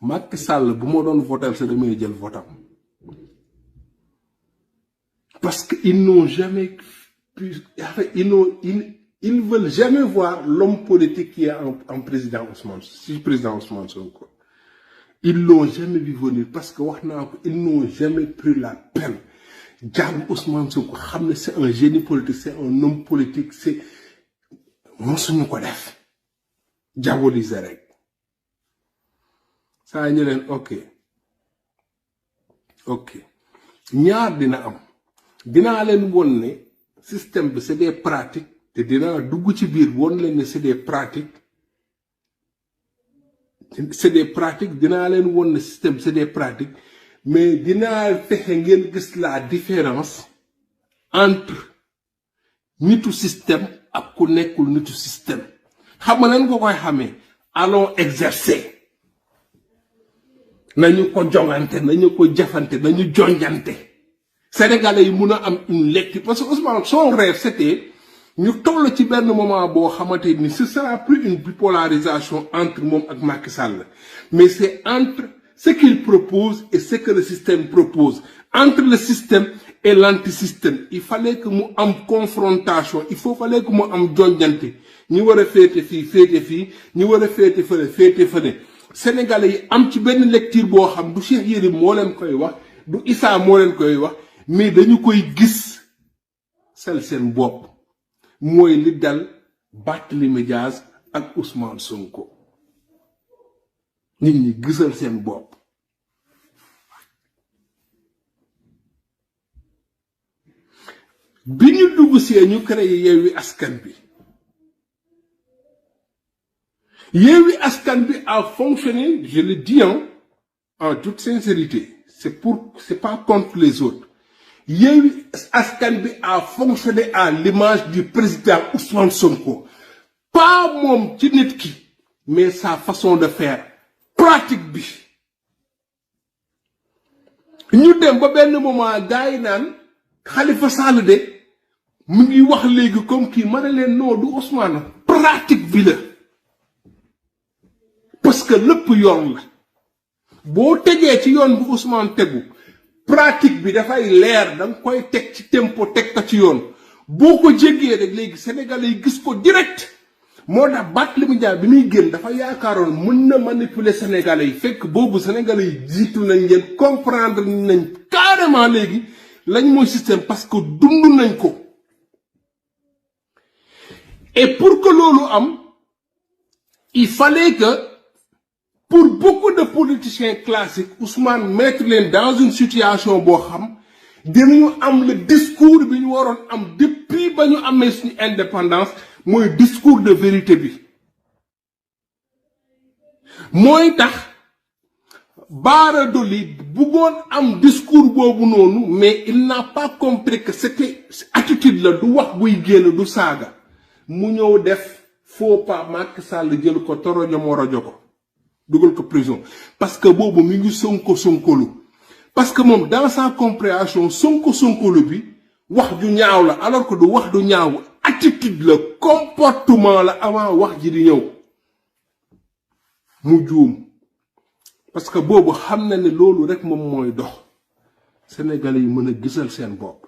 Macky Sall bu ma doon voter sa damay jël votam parce que ils n'ont jamais pu ils veulent jamais voir l'homme politique qui est en président Ousmane Sonko ils l'ont jamais vu venir parce que wax naa ko ils n'ont jamais pris la peine jàng Ousmane Sonko xam ne c'est un génie politique c'est un homme politique c'est mosuñu ko def diaboliser rek saa ñu leen ok ñaar dina am dinaa leen won ne système bi c'est des pratiques te dinaa dugg ci biir won leen ne c'est des pratiques dinaa leen won ne système c'est des pratiques mais dinaa fexe ngeen gis la différence entre nitu système ak ku nekkul nitu système xam nga nan ko koy xamee allons exercer nañu ko jongante nañu ko jafante nañu jonjante sénégalais yi mun a am une lecture parce que Ousmane son rêve c'était ñu toll ci benn moment boo xamante ni ce sera plus une bipolarisation entre moom ak Macky Sall mais c'est entre ce qu'il propose et ce que le système propose entre le système et l'antisystème il fallait que mu am confrontation fallait que mu am jonjante ñu war a féete fii ñu war a féete fële sénégalais yi am ci benn lecture boo xam du Cheikh Yérim moo leen koy wax du Issa moo leen koy wax mais dañu koy gis seen bopp mooy li dal Barthélémy Dias ak Ousmane Sonko nit ñi gisal seen bopp bi ñu dugg see ñu créé Yewwi Askan Wi Yewwi Askan Wi a fonctionné, je le dis en toute sincérité, c'est pas contre les autres. Yewwi Askan Wi a fonctionné à l'image du président Ousmane Sonko. Pas mon ci nit ki, mais sa façon de faire, pratique bi. Ñu dem ba benn moment gaay naan Khalifa Sall de mu ngi wax léegi comme kii ma ne leen non du Ousmane pratique bi la. Parce que lépp yoon la boo tegee ci yoon bu Ousmane tegu pratique bi dafay leer danga koy teg ci tempo teg ko ci yoon boo ko jéggee rek léegi sénégalais yi gis ko direct moo tax Barthélémy Dias bi muy génn dafa yaakaaroon mën na manipuler sénégalais yi fekk boobu sénégalais yi jiitu nañ leen comprendre nañ carrément léegi lañ mooy système parce que dund nañ ko et pour que loolu am il fallait que pour beaucoup de politiciens classiques, Ousmane mettre les dans une situation bo xam dinañu am le discours bi ñu waroon am depuis ba ñu amee suñu indépendance mooy discours de vérité bi mooy tax Bara Dolly bëggoon am discours boobu noonu mais il n'a pas compris que c'était attitude la du wax buy génn du saaga mu ñëw def faux pas Macky Sall jël ko torojo mo rojo ko dugal ko prison parce que boobu mi ngi sonkolu parce que moom dans sa compréhension sonkolu bi wax ju ñaaw la alors que du wax du ñaaw attitude la comportement la avant wax ji di ñëw mu juum parce que boobu xam na ne loolu rek moom mooy dox sénégalais yi mën a gisal seen bopp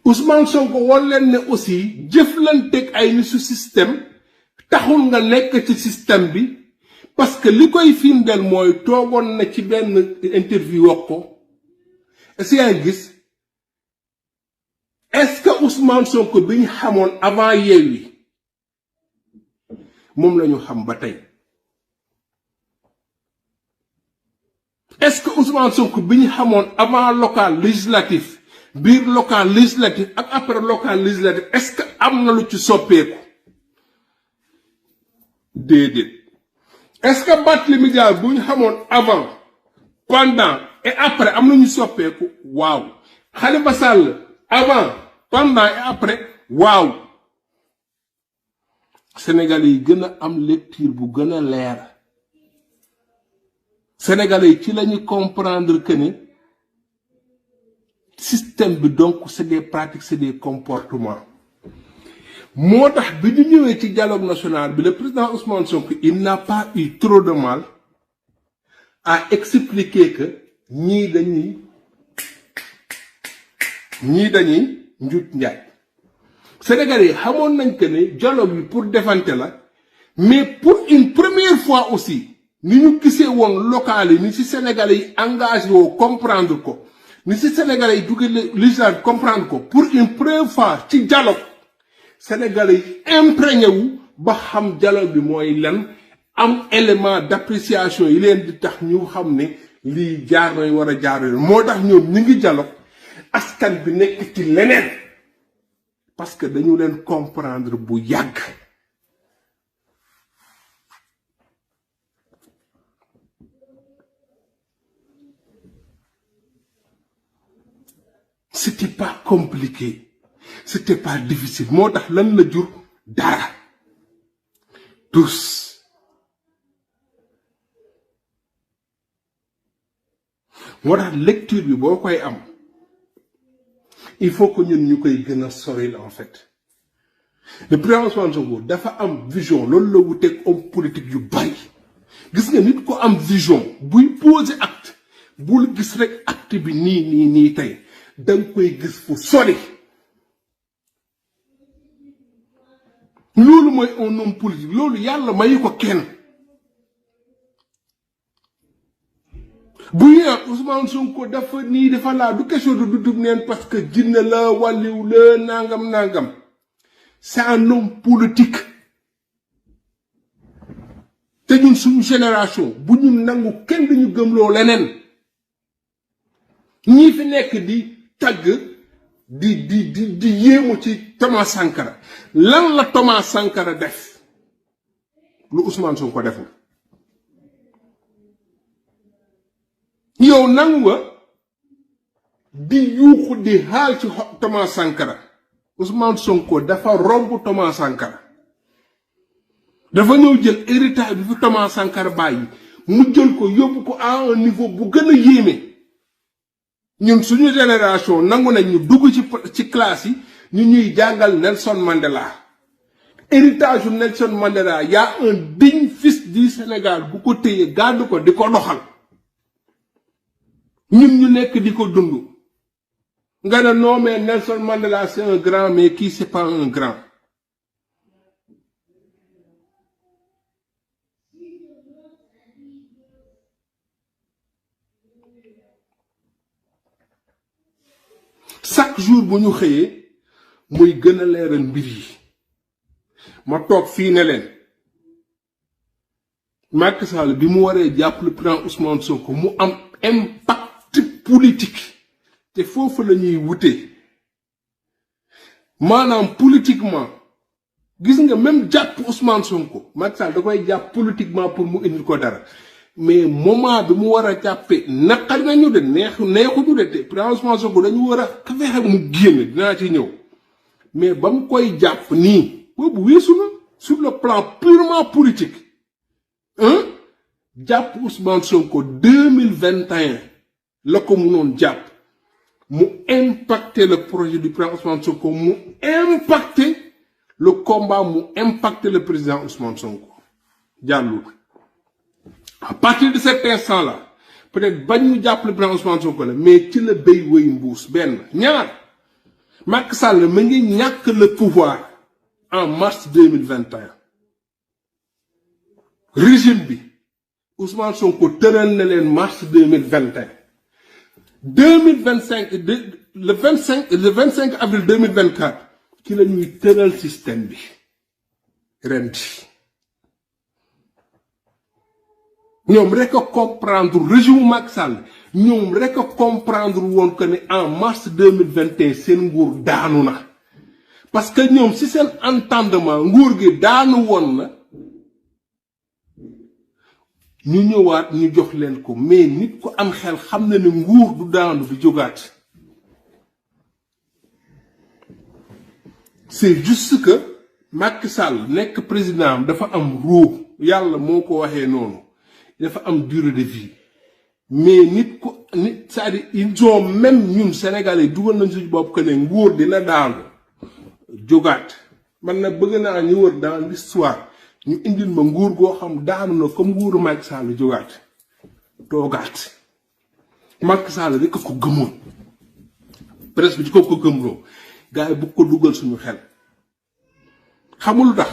Ousmane Sonko won leen ne aussi jëflanteeg ay ni su système taxul nga nekk ci système bi parce que li koy firndeel mooy toogoon na ci benn interview wax ko est-ce que gis est-ce que Ousmane Sonko bi ñu xamoon avant Yewwi moom la ñu xam ba tey est-ce que Ousmane Sonko bi ñu xamoon avant local législatif biir local législatif ak après local législatif est-ce que am na lu ci soppeeku déedéet est-ce que Barthélémy Dias bu ñu xamoon avant pendant et après am na ñu soppeeku waaw Khalifa Sall avant pendant et après waaw Sénégalais yi gën a am lecture bu gën a leer Sénégalais yi ci lañu comprendre que ni système bi donc c'est des pratiques c'est des comportements moo tax bi ñu ñëwee ci dialogue national bi le président Ousmane Sonko il n'a pas eu trop de mal à expliquer que ñii dañuy njut njaay Sénégalais yi xamoon nañ que ne dialogue bi pour defante la mais pour une première fois aussi ni ñu gisee woon local yi ni ci Sénégalais yi engagé woo comprendre ko ni ci Sénégalais yi duggee législative comprendre ko pour une première fois ci dialogue Sénégalais yi imprégné wu ba xam dialogue bi mooy lan am élément d'appréciation yi leen di tax ñu xam ne lii jaar nañ war a jaar yoon moo tax ñoom ñu ngi dialogue askan bi nekk ci leneen parce que dañu leen comprendre bu yàgg. C'était pas compliqué, c'était pas difficile moo tax lan la jur dara tous moo tax lecture bi boo koy am il faut que ñun ñu koy gën a soril en fait. Le président Ousmane Sonko dafa am vision loolu la wuteeg homme politique yu bari gis nga nit ko am vision buy poser acte bul gis rek acte bi nii tey danga koy gis fu sori loolu mooy un homme politique loolu yàlla mayu ko kenn bu ñu Ousmane Sonko dafa nii dafa laa du question de dudub neen parce que jinne la wàlliw la nangam c'est un homme politique te ñun suñu génération bu ñu nangu kenn dañu gëmloo leneen ñii fi nekk di tagg di yéemu ci Thomas Sankara lan la Thomas Sankara def lu Ousmane Sonko deful yow nangu nga di yuuxu di xaal ci Thomas Sankara Ousmane Sonko dafa romb Thomas Sankara dafa ñëw jël héritage bi fi Thomas Sankara bàyyi mu jël ko yóbbu ko à un niveau bu gën a yéeme ñun suñu génération nangu nañ ñu dugg ci classe yi ñu ñuy jàngal Nelson Mandela héritage yu Nelson Mandela y a un digne fils du Sénégal bu ko téye gàddu ko di ko doxal ñun ñu nekk di ko dund nga ne non mais Nelson Mandela c'est un grand mais kii c'est pas un grand chaque jour bu ñu xëyee muy gën a leeral mbir yi ma toog fii ne leen Macky Sall bi mu waree jàpp le président Ousmane Sonko mu am impact politique te foofu la ñuy wutee maanaam politiquement gis nga même jàpp Ousmane Sonko Macky Sall da koy jàpp politiquement pour mu indil ko dara mais moment bi mu war a jàppee naqari nañu de neexuñu de te président Ousmane Sonko dañu war a fexe mu génn dinaa ci ñëw mais ba mu koy jàpp nii boobu weesu na sur le plan purement politique jàpp Ousmane Sonko 2021 la ko mënoon jàpp mu impacter le projet du président Ousmane Sonko mu impacter le combat mu impacter le président Ousmane Sonko jàllul. À partir de cet instant-là, peut-être bañ ñu jàpp le président Ousmane Sonko la mais ci la béy wéy mbuus benn ñaar Macky Sall ma ngi ñàkk le pouvoir en mars 2021 régime bi Ousmane Sonko tëral na leen mars 2021 2025 le 25 avril 2024 ci la ñuy tëral système bi ren di ñoom rek a comprendre régime Macky Sall ñoom rek a comprendre woon que ne en mars 2021 seen nguur daanu na parce que ñoom si seen entendement nguur gi daanu woon na ñu ñëwaat ñu jox leen ko mais nit ko am xel xam na ne nguur du daanu di jógaat c'est juste que Macky Sall nekk président dafa am ruu yàlla moo ko waxee noonu dafa am durée de vie mais nit ko nit c'est-à-dire ils ont même ñun Sénégalais dugal nañ suñu bopp que ne nguur dina daanu jógaat man na bëgg naa ñu wër dans l'histoire ñu indil ma nguur goo xam daanu na comme nguuru Macky Sall jógaat toogaat Macky Sall rek ko gëmoon presse bi ci ko gëmloo gars yi bu ko dugal suñu xel xamul tax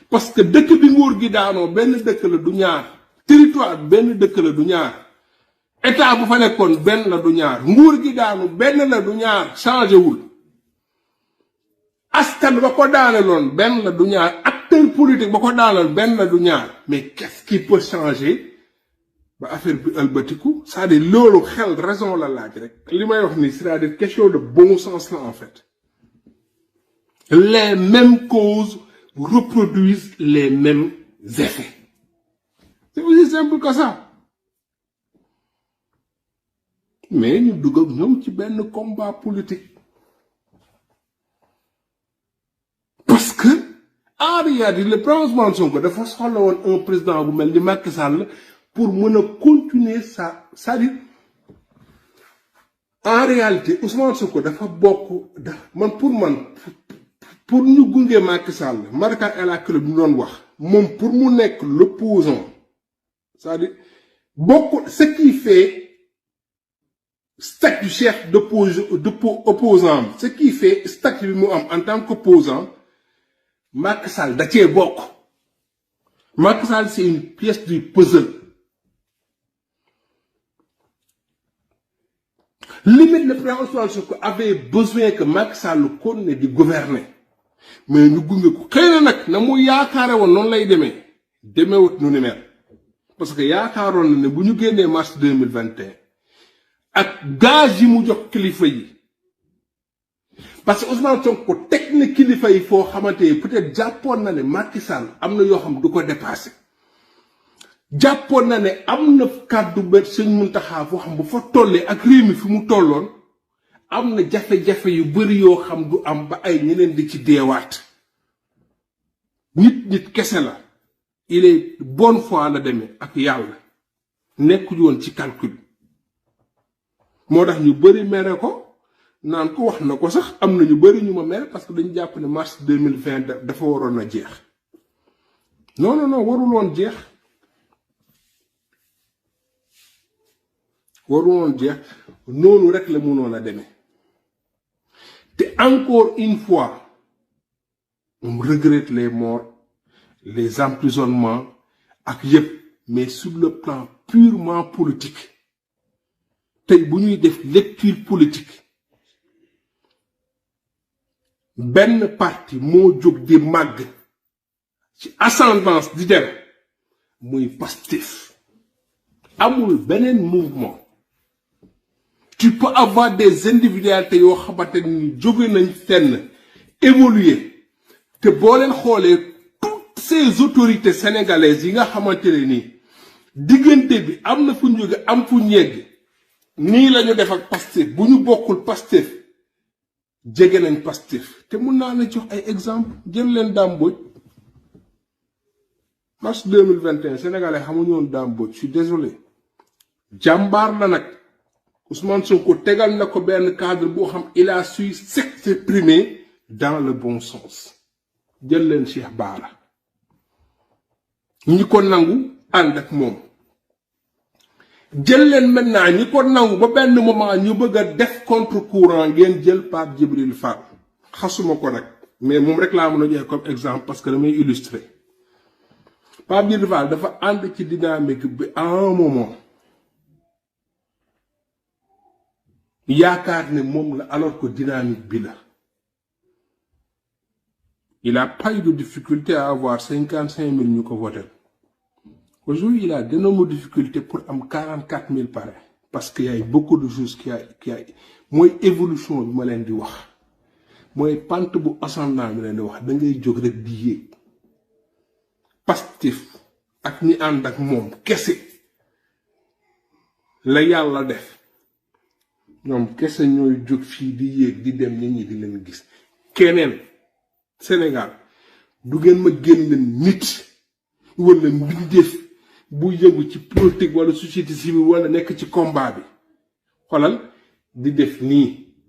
parce que dëkk bi nguur gi daanoo benn dëkk la du ñaar territoire benn dëkk la du ñaar état bu fa nekkoon benn la du ñaar nguur gi daanu benn la du ñaar changé wul askan ba ko daaneloon benn la du ñaar acteur politique ba ko daanal benn du ñaar mais qu'est-ce qui peut changer ba affaire bi ëlbatiku c'est-à-dire loolu xel raison la laaj rek li may wax ni c'est-à-dire question de bon sens là en fait les mêmes causes reproduisent les mêmes effets c'est aussi simple que ça mais ñu dugg ak ñoom ci benn combat politique parce que en réalité le président Ousmane Sonko dafa soxla woon un président bu mel ni Macky Sall pour mën a continuer ça c'est-à-dire en réalité Ousmane Sonko dafa bokk pour ñu gunge Macky Sall Marika El Akil bi doon wax moom pour mu nekk l'opposant c'est-à-dire bokk ce qui fait statut chef d'opposant ce qui fait statut bi mu am en tant qu'opposant Macky Sall da cee bokk Macky Sall c'est une pièce du puzzle limite le président Ousmane Sonko avait besoin que Macky Sall continue di gouverner mais ñu gunge ko xëy na nag na mu yaakaare woon noonu lay demeewut nu ni mel parce que yaakaaroon na ne bu ñu génnee mars 2021 ak gage yi mu jox kilifa yi parce que Ousmane Sonko teg na kilifa yi foo xamante ni peut-être jàppoon na ne Macky Sall am na yoo xam du ko dépassé jàppoon na ne am na kàddu ba Sëñ Muntaxa foo xam bu fa tollee ak réew mi fi mu tolloon am na jafe-jafe yu bari yoo xam du am ba ay ñeneen di ci deewaat nit kese la il est bonne foi la demee ak yàlla nekkuñu woon ci calcul moo tax ñu bari mere ko naan ko wax na ko sax am na ñu bari ñu ma mere parce que dañu jàpp ne mars 2020 dafa waroon a jeex non warul woon jeex noonu rek la mënoon a demee te encore une fois on regrette les morts les emprisonnements ak yépp mais sur le plan purement politique tey bu ñuy def lecture politique benn parti moo jóg di màgg ci ascendance di dem muy Pastef amul beneen mouvement tu peux avoir des individualités yoo xamante ni jóge nañ fenn évoluer te boo leen xoolee toutes ces autorités sénégalaises yi nga xamante ne nii diggante bi am na fu ñu jóge am fu ñegg nii lañu def ak Pastef bu ñu bokkul Pastef jege nañ Pastef te mun naa la jox ay exemple jël leen Dame Mbodj mars 2021 sénégalais xamuñu woon Dame Mbodj je suis désolé jàmbaar la nag Ousmane Sonko tegal na ko benn cadre boo xam il a su s'exprimer dans le bon sens jël leen Cheikh Bara ñi ko nangu ànd ak moom jël leen maintenant ñi ko nangu ba benn moment ñu bëgg a def contre courant ngeen jël Pape Djibril Fall xasuma ko nag mais moom rek laa mën a joxe comme exemple parce que damay illustrer Pape Djibril Fall dafa ànd ci dynamique bi à un moment yaakaar ne moom la alors que dynamique bi la il a pas eu de difficulté à avoir 55 000 ñu ko voté aujourd'hui il a d'énormes difficultés pour am 44 000 parrains parce qu'il y a beaucoup de choses qui a mooy évolution bi ma leen di wax mooy pente bu ascendant bi leen di wax da ngay jóg rek di yéeg Pastef ak ñi ànd ak moom kese la yàlla def ñoom kese ñooy jóg fii di yéeg di dem nit ñi di leen gis keneen Sénégal du ngeen ma génn nit wala mbindeef bu yëngu ci politique wala société civile wala nekk ci combat bi xolal di def nii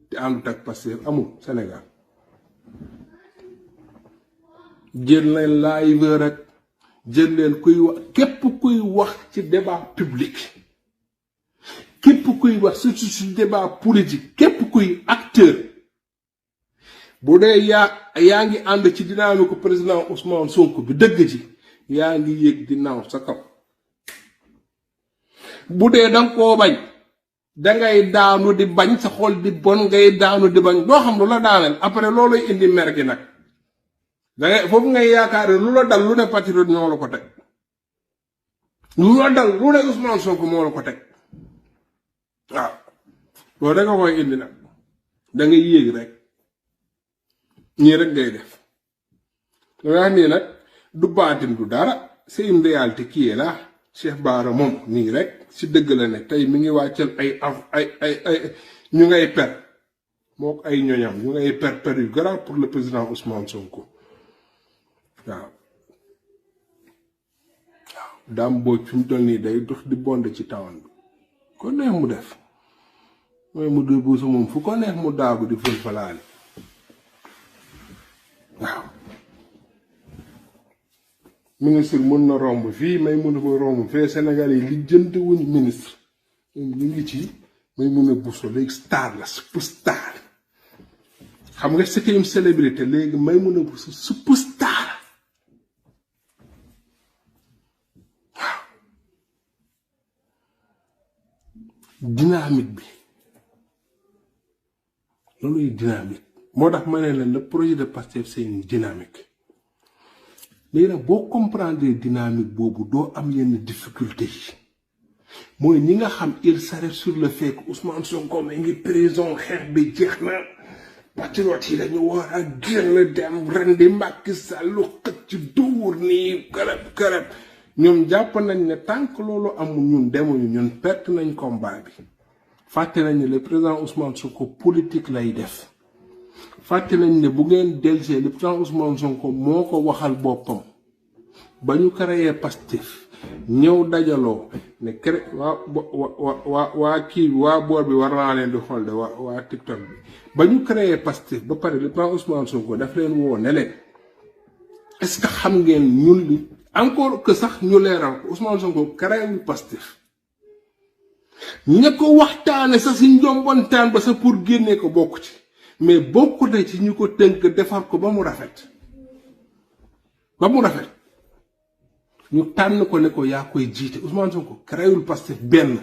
te àndut ak Pastef amul Sénégal jël leen live rek jël leen kuy wax képp kuy wax ci débat public képp kuy wax surtout ci débat politique képp kuy acteur bu dee yaa ngi ànd ci dynamique ko président Ousmane Sonko bi dëgg ci yaa ngi yéeg di naaw sa kaw bu dee danga koo bañ dangay daanu di bañ sa xol di bon ngay daanu di bañ doo xam lu la daaneel après looluy indi mer gi nag da ngay foofu ngay yaakaar lu la dal lu ne patriote ñoo la ko teg lu la dal lu ne Ousmane Sonko moo la ko teg waaw loolu rek nga koy indi nag da ngay yéeg rek ñii rek ngay def da nga xam ni nag du baatin du dara c'est une réalité qui est là Cheikh Bara moom nii rek si dëgg la ne tey mi ngi wàccal ay ñu ngay per moo ay ñoñam ñu ngay per yu garaaw pour le président Ousmane Sonko waaw daam boo fi mu toll nii day dox di bonde ci tawan bi ko neex mu def mooy mu dul buusu moom fu ko neex mu daagu di fël falaale waaw ministre mën na romb fii may mën ko romb fee Sénégal yi li jënte wuñu ministre ñu ngi ci may mën a buso léegi star la superstar xam nga c'est une célébrité léegi may mën a buso superstar waaw dynamique bi looluy dynamique moo tax ma ne leen le projet de Pastef c'est une dynamique léegi nag boo comprendre dynamique boobu doo am yenn difficulté yi mooy ñi nga xam il s'arrête sur le fait que Ousmane Sonko mi ngi prison xeex bi jeex na patriote yi dañu war a génn dem rendi Macky Sall lu xëcc dóor nii karab ñoom jàpp nañ ne tant que loolu amul ñun demuñu ñun perte nañ combat bi fàtte nañ ne le président Ousmane Sonko politique lay def fàtte nañ ne bu ngeen delsee le président Ousmane Sonko moo ko waxal boppam ba ñu créé Pastef ñëw dajaloo ne cré waa kii waa boor bi war naa leen di xool de waa TikTok bi ba ñu créé Pastef ba pare le président Ousmane Sonko daf leen woo ne leen est-ce que xam ngeen ñun li encore que sax ñu leeral ko Ousmane Sonko créé wu Pastef ña ko waxtaane sax si njombontaan ba sax pour génnee ko bokk ci mais bokku na ci ñu ko tënk defar ko ba mu rafet ñu tànn ko ne ko yaa koy jiite Ousmane Sonko créewul Pastef benn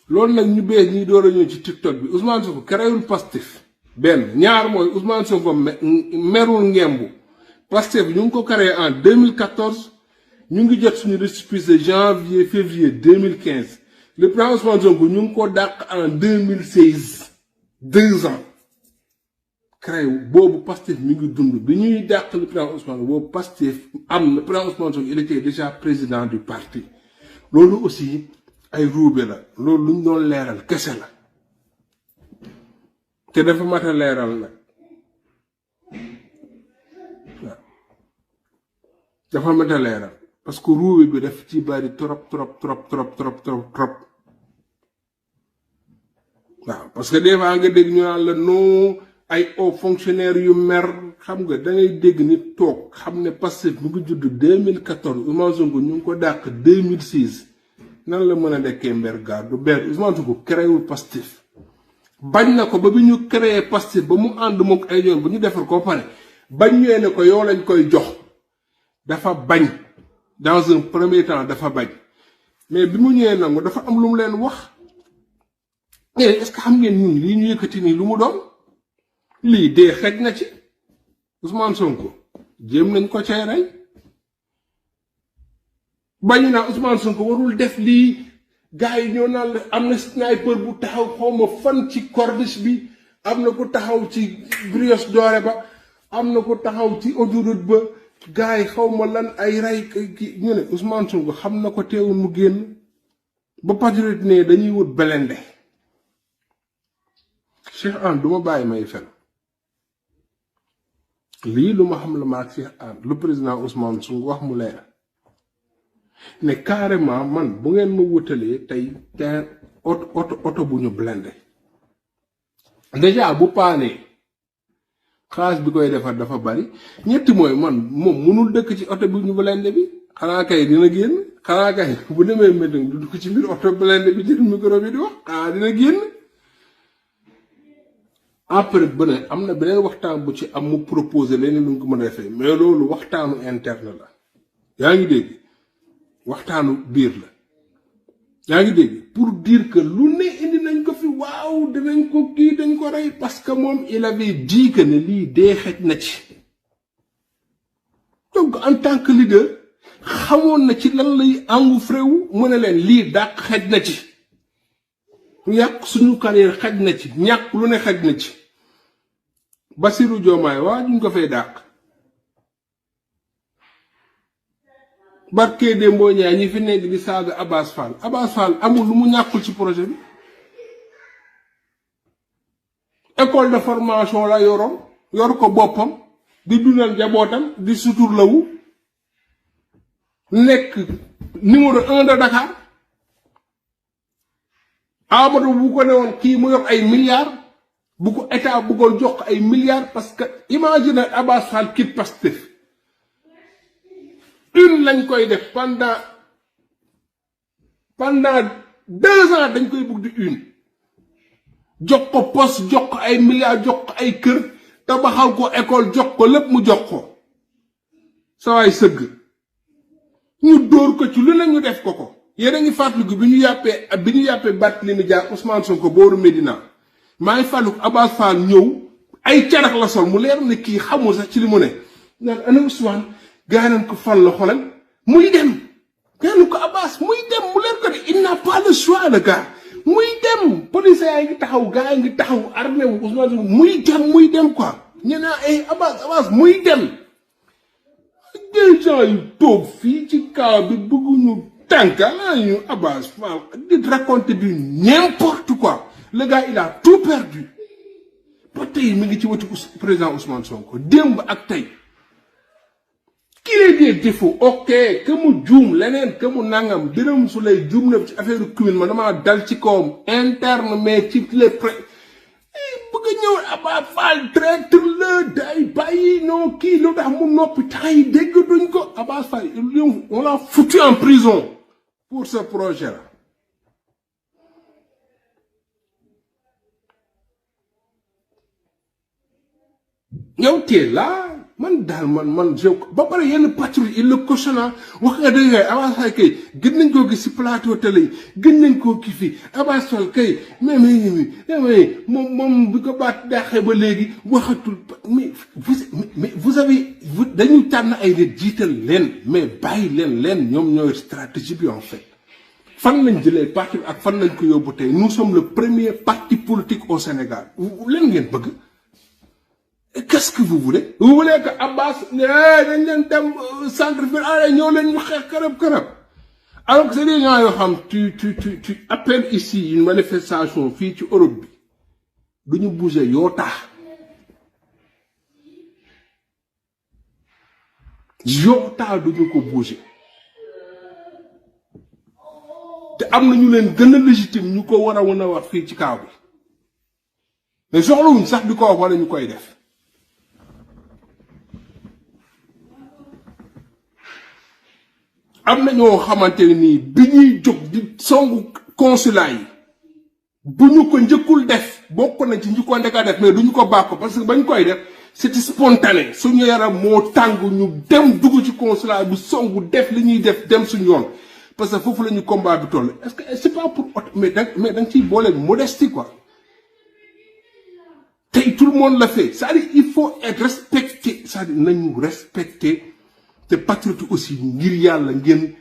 loolu nag ñu bees ñi door a ñëw ci TikTok bi Ousmane Sonko créewul Pastef benn ñaar mooy Ousmane Sonko merul ngembu Pastef ñu ngi ko créé en 2014 ñu ngi jot suñu récépissé janvier février 2015 le président Ousmane Sonko ñu ngi ko dàq en 2016 2 ans créé boobu Pastef mi ngi dund bi ñuy dàq le président Ousmane boobu Pastef am na président Ousmane Sonko il était déjà président du parti loolu aussi ay ruube la loolu luñ doon leeral kese la te dafa mat a leeral nag waaw dafa mat a leeral parce que ruube bi daf ci bari trop waaw parce que des fois nga dégg ñu naan la non ay hauts fonctionnaires yu mer xam nga da ngay dégg nit toog xam ne Pastef mu ngi judd 2014 Ousmane Sonko ñu ngi ko dàq 2006 nan la mën a nekkee mber gaar du ber Ousmane Sonko créewul Pastef bañ na ko ba bi ñu créé Pastef ba mu ànd mook ay yoon bu ñu defar ko pare bañ ñëwee ne ko yow lañ koy jox dafa bañ dans un premier temps dafa bañ mais bi mu ñëwee nangu dafa am lu mu leen wax est-ce que xam ngeen ñun lii ñu yëkkati nii lu mu doon lii dee xej na ci Ousmane Sonko jéem nañ ko cay rey bañu naa Ousmane Sonko warul def lii gars yi ñoo naan la am na sniper bu taxaw xawma fan ci corniche bi am na ko taxaw ci Brioche Dorée ba am na ko taxaw ci autoroute ba gars yi xawma lan ay rey ki ñu ne Ousmane Sonko xam na ko teewul mu génn ba patriote ne dañuy wut belende Cheikh Anne duma bàyyi may fen lii lu ma xam la maag Cheikh Anne lu président Ousmane Sonko wax mu leer ne carrément man bu ngeen ma wutalee tey te oto bu ñu blindé déjà bu paanee xaalis bi koy defar dafa bari ñetti mooy man moom mënul dëkk ci oto bu ñu blindé bi xanaa kay dina génn xanaa kay bu demee meeting du dugg ci biir oto blindé bi jël micro bi di wax xanaa dina génn après beneen am na beneen waxtaan bu ci am mu proposé leneen lu nga ko mën a defee mais loolu waxtaanu interne la yaa ngi dégg waxtaanu biir la yaa ngi dégg pour dire que lu ne indi nañ ko fi waaw dinañ ko kii dañ ko rey parce que moom il avait dit que ne lii dee xej na ci donc en tant que leader xamoon na ci lan lay engouffré wu mu ne leen lii dàq xej na ci ñàkk suñu carrière xej na ci ñàkk lu ne xej na ci Bassirou Diomaye waa duñ ko fay dàq barke Dembo Ndiaye ñi fi nekk di saaga Abass Fall amul lu mu ñàkkul ci projet bi école de formation la yoroon yor ko boppam di dundal njabootam di suturlawu nekk numéro 1 de Dakar Amadou bu ko ne woon kii mu yor ay milliards bu ko état bëggoon jox ay milliards parce que imagine Abass Fall quitte Pastef une lañ koy def pendant 2 ans dañ koy bëgg di une jox ko poste jox ko ay milliards jox ko ay kër tabaxal ko école jox ko lépp mu jox ko sa waay sëgg ñu dóor ko ci lu ne ñu def ko yéen a ngi fàttaliku bi ñu yàppee Barthélémy Dias Ousmane Sonko booru Médina maa ngi fàttaliku Abass Fall ñëw ay carax la sol mu leer ne kii xamul sax ci li mu ne naan ana Ousmane gaa nañ ko fal la xoolal muy dem gaa nañ ko Abass muy dem mu leer ko de il n'a pas le choix le gars muy dem police yaa ngi taxaw gaa ngi taxaw armée wu Ousmane Sonko muy dem quoi ñu naan ay Abass muy dem des gens yu toog fii ci kaw bi bëgguñu tànka ñu Abass Fall di raconter du n'importe quoi le gars il a tout perdu ba tey mi ngi ci wetu président Ousmane Sonko démb ak tey qu'il ait des défauts ok que mu juum leneen que mu nangam Birame Souleye juum na ci affaire commune ma dama dal ci kawam interne mais ci les bëgg ñëw Abass Fall traître la day bàyyi non kii lu tax mu noppi tay dégg duñ ko Abass Fall on l'a foutu en prison pour ce projet là yow tee là man daal man ba pare yenn patrouille il le cautionne wax nga dëgg kay Abass Fall kay gën nañ koo gis si plateau télé yi gën nañ koo kii fii Abass Fall kay mais moom bi ko baat daaxee ba léegi waxatul mais vous avez dañuy tànn ay nit jiital leen mais bàyyi leen ñoom ñooy stratégie bi en fait fan lañ jëlee parti bi ak fan lañ ko yóbbu tey nous sommes le premier parti politique au Sénégal leen ngeen bëgg. Qu'est-ce que vous voulez? Vous voulez que Abass dañ leen dem centre-ville ñoo leen ñu xeex karab alors que c'est des gens yoo xam tu appelles ici une manifestation fii ci Europe bi duñu bouger yoo tax duñu ko bouger te am na ñu leen gën a légitime ñu ko war a wax fii ci kaw bi mais soxlawuñ sax di ko wax wala ñu koy def. am na ñoo xamante ni bi ñuy jóg di songu consulat yi bu ñu ko njëkkul def bokk na ci ñu ko ndeka def mais duñu ko bàkk parce que bañ koy def c'était spontané suñu yaram moo tàng ñu dem dugg ci consulat bi songu def li ñuy def dem suñu yoon parce que foofu la ñu combat bi toll est-ce que c'est pas pour mais danga ciy boole modestie quoi tey tout le monde l'a fait c'est-à-dire il faut être respecté c'est-à-dire nañu respecter te patriote aussi ngir yàlla ngeen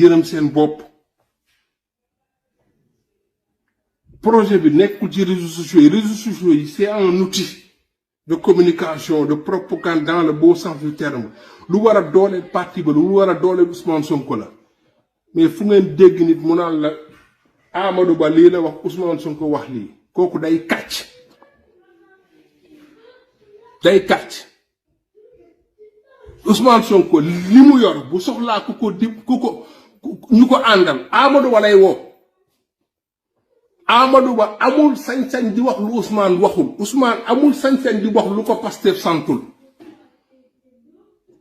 yërëm seen bopp projet bi nekkul ci réseaux sociaux yi c'est un outil de communication de propagande dans le beau sens du terme lu war a dooleel parti ba lu war a dooleel Ousmane Sonko la mais fu ngeen dégg nit mu naan la Amadou Ba lii la wax Ousmane Sonko wax lii kooku day kàcc Ousmane Sonko li mu yor bu soxlaa ku ko ñu ko àndal Amadou Ba lay woo Amadou Ba amul sañ-sañ di wax lu Ousmane waxul Ousmane amul sañ-sañ di wax lu ko Pastef santul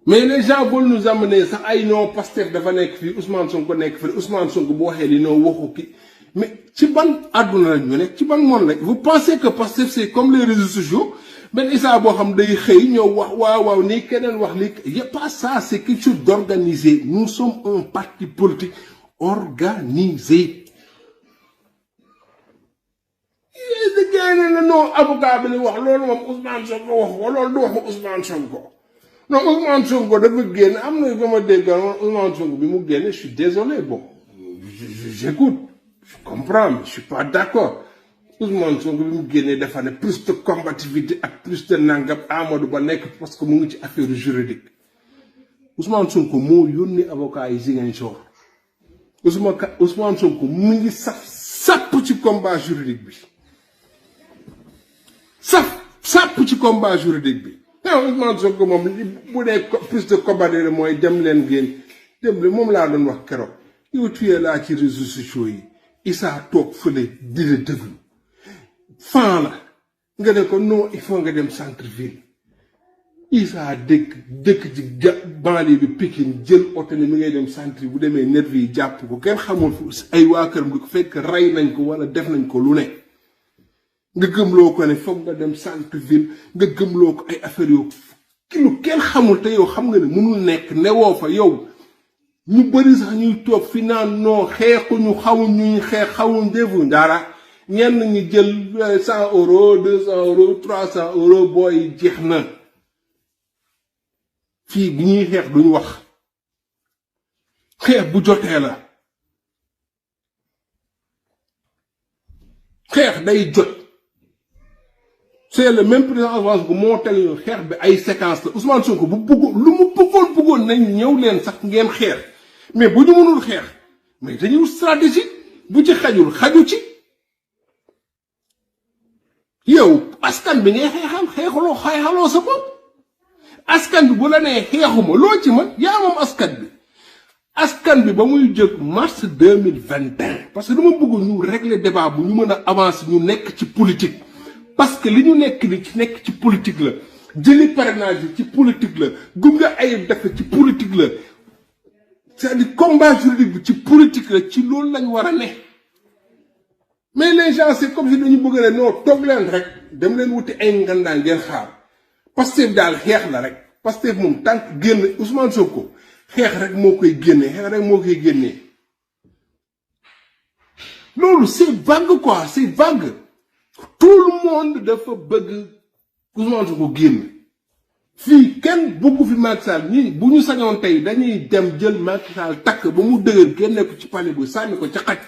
mais les gens veulent nous amener sax ay non Pastef dafa nekk fii Ousmane Sonko nekk fii Ousmane Sonko bu waxee li noo waxu ki mais ci ban àdduna lañ ñu nekk ci ban moon lañ vous pensez que Pastef c'est comme les réseaux sociaux ben Issa boo xam day xëy ñëw wax waaw nii keneen wax lii y a pas ça c'est quelque chose d'organisé nous sommes un parti politique organisé yéen gars yi ne non avocat bi li wax loolu moom Ousmane Sonko wax ko loolu du waxu Ousmane Sonko non Ousmane Sonko dafa génn am na ba ma dégg Ousmane Sonko bi mu génn je suis désolé bon j'écoute je comprends mais je suis pas d'accord Ousmane Sonko bi mu génnee dafa ne plus de combativité ak plus de nangam Amadou Ba nekk parce que mu ngi ci affaire juridique Ousmane Sonko moo yónni avocat yi Ziguinchor Ousmane Sonko mu ngi sàpp ci combat juridique bi sàpp ci combat juridique bi Ousmane Sonko moom bu dee plus de combattre mooy dem leen moom laa doon wax keroog yow tuyee laa ci réseaux sociaux yi Issa toog fële di la déglu fan la nga ne ko non il faut nga dem centre ville Issa dëkk ci banlieue bi Pikine jël oto ne mi ngay dem centre bu demee nervi yi jàpp ko kenn xamul fu ay waa këram di ko fekk rey nañ ko wala def nañ ko lu ne nga gëmloo ko ne foog nga dem centre ville nga gëmloo ko ay affaire yoo lu kenn xamul te yow xam nga ne mënul nekk newoo fa yow ñu bëri sax ñuy toog fi naan non xeexuñu xamuñ xawuñ defuñ dara ñenn ñi jël 100 euros 200 euros 300 euros booy jeex na fii bi ñuy xeex duñ wax xeex bu jotee la xeex day jot c'est le même président Ousmane Sonko moo teg xeex bi ay séquence la Ousmane Sonko bu bëggoon lu mu bëggoon nañ ñëw leen sax ngeen xeex mais bu ñu mënul xeex mais dañuy stratégie bu ci xaju ci yow askan bi ngay xeexaloo sa bopp askan bi bu la nee xeexuma loo ci man yaa moom askan bi ba muy jóg mars 2021 parce que dama bëgg ñu régler débat bu ñu mën a avancer ñu nekk ci politique parce que li ñu nekk ci politique la jëli parrainage ci politique la gunge ay dafa ci politique la c'est-à-dire combat juridique bi ci politique la ci loolu lañ war a ne mais les gens c'est comme si dañu bëgg ne non toog leen rek dem leen wuti ay ngandaan ngeen xaar Pastef daal xeex la rek Pastef moom tànk génn Ousmane Sonko xeex rek moo koy génnee loolu c'est vague quoi c'est vague tout le monde dafa bëgg Ousmane Sonko génn fii kenn bëggu fi Macky Sall ñi bu ñu sañoon tey dañuy dem jël Macky Sall takk ba mu dëgër génne ko ci palais bu sànni ko ca xaj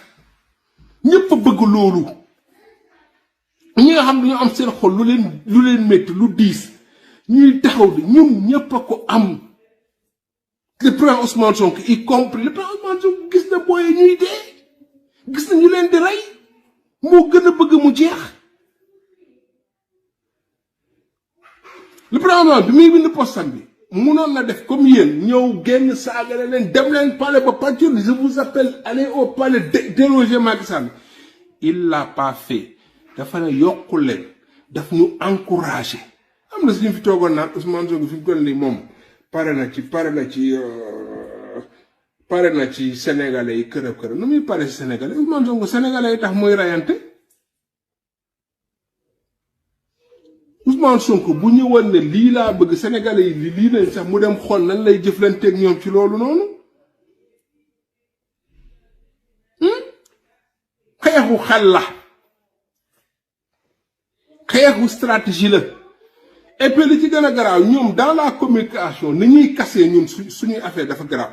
ñëpp a bëgg loolu ñi nga xam dañu am seen xol lu leen métti lu diis ñuy taxaw di ñun ñëpp a ko am le président Ousmane Sonko y compris le président Ousmane Sonko gis na booyee ñuy dee gis na ñu leen di rey moo gën a bëgg mu jeex le président bi muy bind postam bi munoon na def comme yéen ñëw génn saagale leen dem leen palais ba pàccur je vous appelle allez au palais déloger Macky Sall il l'a pas fait dafa ne yokku leen daf ñu encouragé am na suñu fi toogoon naan Ousmane Sonko fi mu toll nii moom pare na ci sénégalais yi kërëb nu muy pare ci sénégalais Ousmane Sonko sénégalais yi tax muy rayante Ousmane Sonko bu ñëwoon ne lii laa bëgg sénégalais yi lii lañ sax mu dem xool nan lay jëflanteeg ñoom ci loolu noonu xeexu xel la xeexu stratégie la et puis li ci gën a garaaw ñoom dans la communication ni ñuy casser ñun suñuy affaire dafa garaaw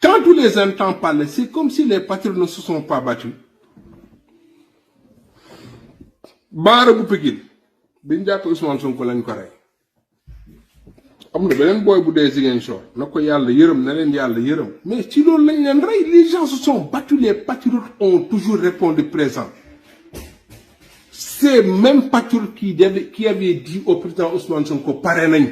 quand tu les entends parler c'est comme si les patriotes ne se sont pas battus baara bu Pikine biñ jàpp Ousmane Sonko lañ ko rey am na beneen booy bu dee Ziguinchor na ko yàlla yërëm na leen yàlla yërëm mais ci loolu lañ leen rey les gens se sont battus les patriotes ont toujours répondu présent c'est même patriote qui avait dit au président Ousmane Sonko pare nañ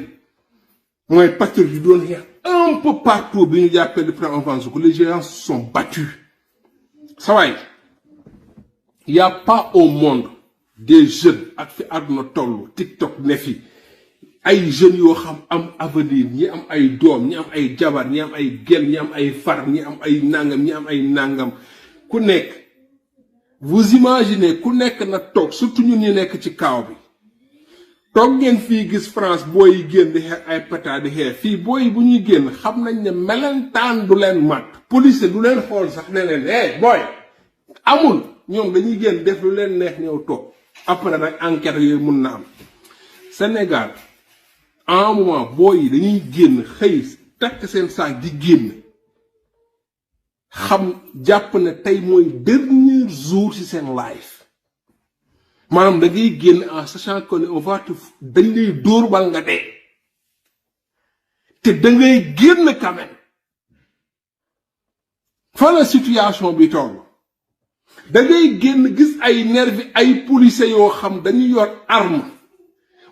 mooy patriote yu doon xeex un peu partout bi ñu jàppee le président Ousmane Sonko les gens se sont battus sa waay y a pas au monde des jeunes ak fi àdduna toll TikTok ne fi ay jeunes yoo xam am avenir ñi am ay doom ñi am ay jabar ñi am ay gel ñi am ay far ñi am ay nangam ku nekk vous imaginez ku nekk na toog surtout ñun ñi nekk ci kaaw bi toog ngeen fii gis France booy yi génn di xeex ay pétard di xeex fii booy yi bu ñuy génn xam nañ ne melentaan du leen mat police du leen xool sax ne leen booy amul ñoom dañuy génn def lu leen neex ñëw toog après nag enquête yooyu mun na am Sénégal à un moment boy yi dañuy génn xëy takk seen saak di génn xam jàpp ne tey mooy dernier jour ci seen life maanaam da ngay génn en sachant que on va te dañ lay dóor bal nga dee te da ngay génn quand même fa la situation bi toll da ngay génn gis ay nervi ay policiers yoo xam dañuy yor arme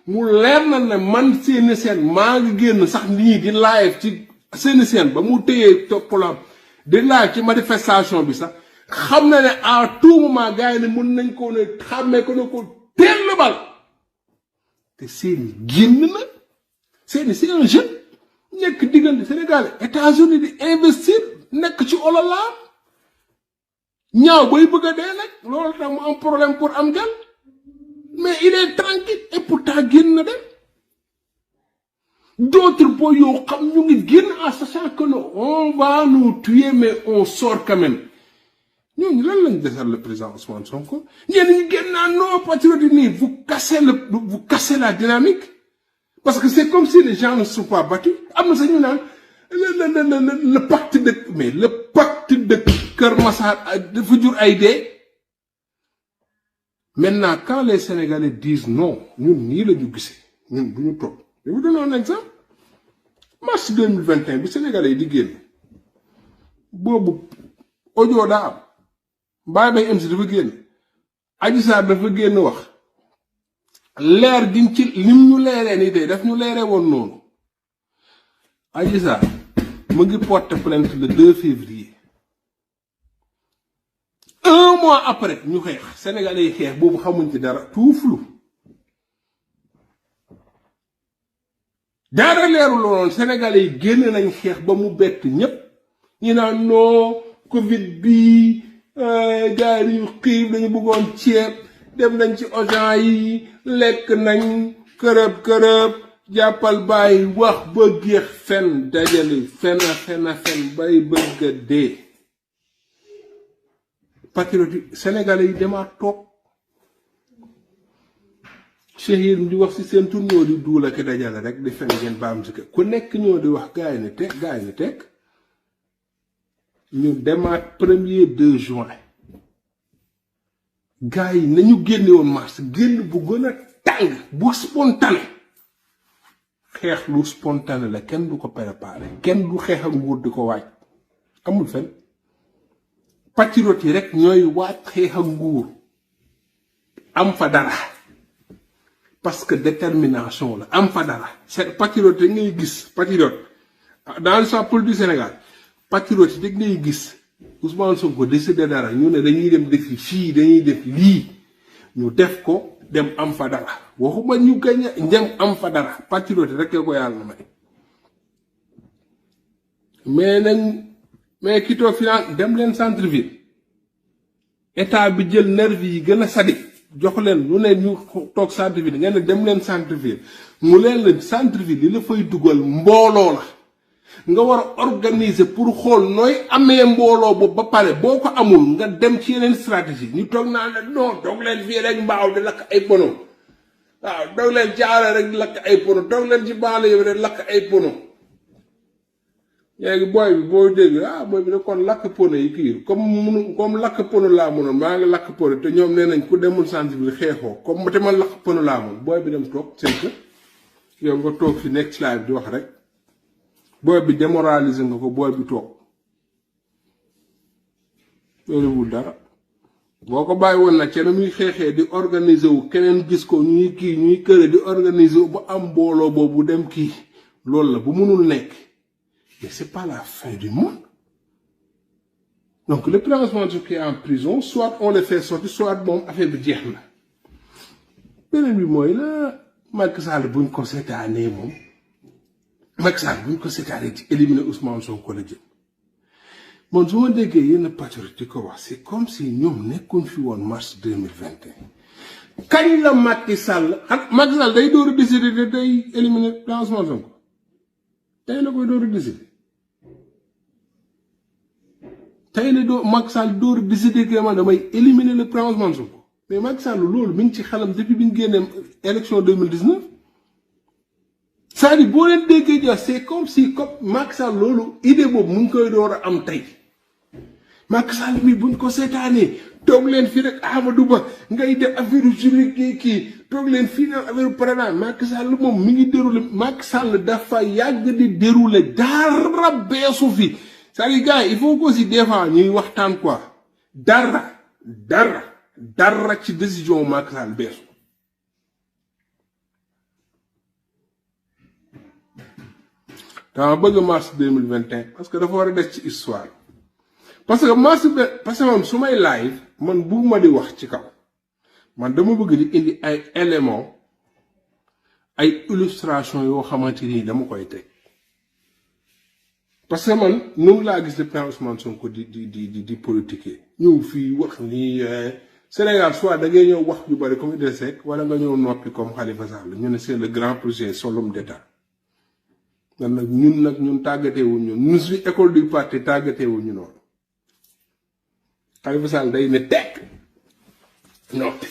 mu leer na ne man seeni seen maa ngi génn sax nii di live ci seeni seen ba mu téyee toppalam di live ci manifestation bi sax xam na ne à tout moment gars yi ne mën nañ ko ne xàmmee ko ne ko teel bal te seeni génn na seeni c'est un jeune nekk diggante Sénégal États-Unis di investir nekk ci ololaam ñaaw bay bëgg a dee nag loolu tax mu am problème pour am gan mais il est tranquille et pourtant génn na dem d'autres boy yoo xam ñu ngi génn en sachant que on va nous tuer mais on sort quand même ñooñu lan lañ desal le président Ousmane Sonko ñenn ñi génn naa non patriote nii vous cassez la dynamique parce que c'est comme si les gens ne sont pas battus am na sax ñu naan le pacte de Kër Massar dafa jur ay dee. Maintenant quand les Sénégalais disent non ñun nii la ñu gisee ñun bu ñu toog je vous donne un exemple mars 2021 bi Sénégalais yi di génn boobu audio daa am Baye Bay MC dafa génn Adji Sarr dafa génn wax leer giñ ci lim ñu leeree nii tey daf ñu leeree woon noonu Adji Sarr mu ngi porter plainte le 2 février un mois après ñu xeex Sénégalais yi xeex boobu xamuñ ci dara tout flou dara leerul woon Sénégalais yi génn nañ xeex ba mu bett ñépp ñu naan non Covid bi gars yi ñu xiif dañu bëggoon ceeb dem nañ ci agent yi lekk nañ kërëb jàppal bàyyi wax ba géex fen dajale fen bay bëgg a dee patriote Sénégalais yi demaat toog Cheikh yi di wax ci seen tur ñoo di duul ak dajale rek di fen ngeen baam si ku nekk ñoo di wax gaay ni teg ñu demaat 1er 2 juin gaay yi nañu génne woon mars génn bu gën a tàng bu spontané xeex lu spontané la kenn du ko préparé kenn du xeex ak nguur di ko waaj amul fen patriote yi rek ñooy waaj xeex ak nguur am fa dara parce que détermination la am fa dara c'est patriote yi ngay gis patriote dans l'histoire politique du Sénégal patriote yi ngay gis Ousmane Sonko décidé dara ñu ne dañuy dem def fii dañuy def lii ñu def ko dem am fa dara waxuma ñu gañ dem am fa dara patriote rek ko yàlla may mais ki toog finance dem leen centre ville état bi jël nervi yi gën a sadi jox leen lu ne ñu toog centre ville ngeen ne dem leen centre ville mu leen la centre ville li la fay dugal mbooloo la nga war a organiser pour xool nooy amee mbooloo boobu ba pare boo ko amul nga dem ci yeneen stratégie ñu toog naa ne non doog leen fii rek mbaaw di lakk ay pono waaw doog leen jaaree rek di lakk ay pono doog leen ci baale yi rek lakk ay pono léegi booy bi boo dégg booy bi ne kon lakk pono yi kii comme lakk pono laa mënoon maa ngi lakk pono te ñoom nee nañ ku demul centre bi xeexoo comme te man lakk pono laa mën booy bi dem toog seen kër yow nga toog fi nekk ci live di wax rek booy bi démoraliser nga ko booy bi toog loolu dara boo ko bàyyi woon nag ca na muy xeexee di organiser wu keneen gis ko ñuy kii ñuy këre di organiser wu ba am mbooloo boobu dem kii loolu la bu mënul nekk mais c'est pas la fin du monde donc le président qui est en prison soit on le fait sortir soit moom affaire bi jeex na beneen bi mooy la Macky Sall buñ ko seetaanee moom Macky Sall buñ ko seetaanee ci éliminer Ousmane Sonko la jëm man su ma déggee yenn patriote di ko wax c'est comme si ñoom nekkoon fi woon mars 2021 kañ la Macky Sall day door a décider de day éliminer Ousmane Sonko tey la koy door a décider tey la Macky Sall door a décider que man damay éliminer le président Ousmane Sonko mais Macky Sall loolu mi ngi ci xelam depuis bi ñu génnee élection 2019 c'est-à-dire boo leen déggee jox c'est comme si comme Macky Sall loolu idée boobu mu ngi koy door a am tey Macky Sall mi buñ ko seetaanee toog leen fii rek Amadou Ba ngay def affaire juridique kii toog leen fii naan affaire parrainage Macky Sall moom mi ngi déroulé Macky Sall dafa yàgg di déroulé dara beesu fi c'est-à-dire gars il faut que aussi des fois ñuy waxtaan quoi dara ci décision Macky Sall beesu. dama bëgg mars 2021 parce que dafa war a des ci histoire parce que mars parce que man su may live man bugguma di wax ci kaw man dama bëgg di indi ay éléments ay illustration yoo xamante ni dama koy teg parce que man noonu laa gis le président Ousmane Sonko di politiquer ñëw fii wax ni Sénégal soit da ngay ñëw wax yu bari comme Idrissa Seck wala nga ñëw noppi comme Khalifa Sall ñu ne c'est le grand projet sur l'homme d'État. ñun tàggateewuñ ñun suñu école du parti tàggateewuñ ñu noonu Khalifa Sall day ne tekk noppi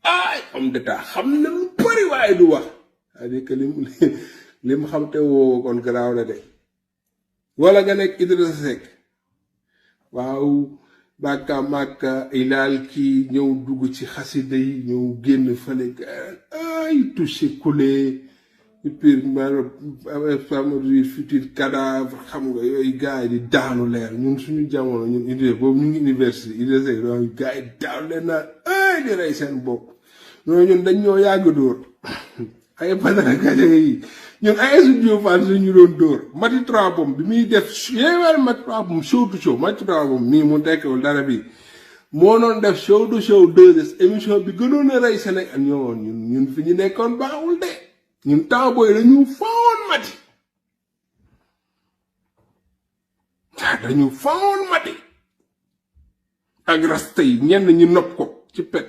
ay homme d'état xam na lu bari waaye du wax c'est-à-dire que lim xam te woo kon garaaw la de wala nga nekk Idrissa Seck waaw bàkka màkka ilaal kii ñëw dugg ci xasida yi ñëw génn fële ay touché coulé pire famille futur cadavre xam nga yooyu gars yi di daanu leer ñun suñu jamono ñun Idrissa boobu ñu ngi université Idrissa yooyu gars yi daanu leen naan ay di rey seen bopp ñun dañ ñoo yàgg dóor ay Badara Gajaga yi ñun ay studio fan suñu doon dóor Mati 3 bom bi muy def yeewal Mati 3 bom show to show Mati 3 bom mii mu tekkewul dara bi moo doon def show to show 2S émission bi gënoon a rey Sénégal ñun fi ñu nekkoon baaxul de ñun temps booy dañu fawoon Mati ak rasta yi ñenn ñi nopp ko ci pet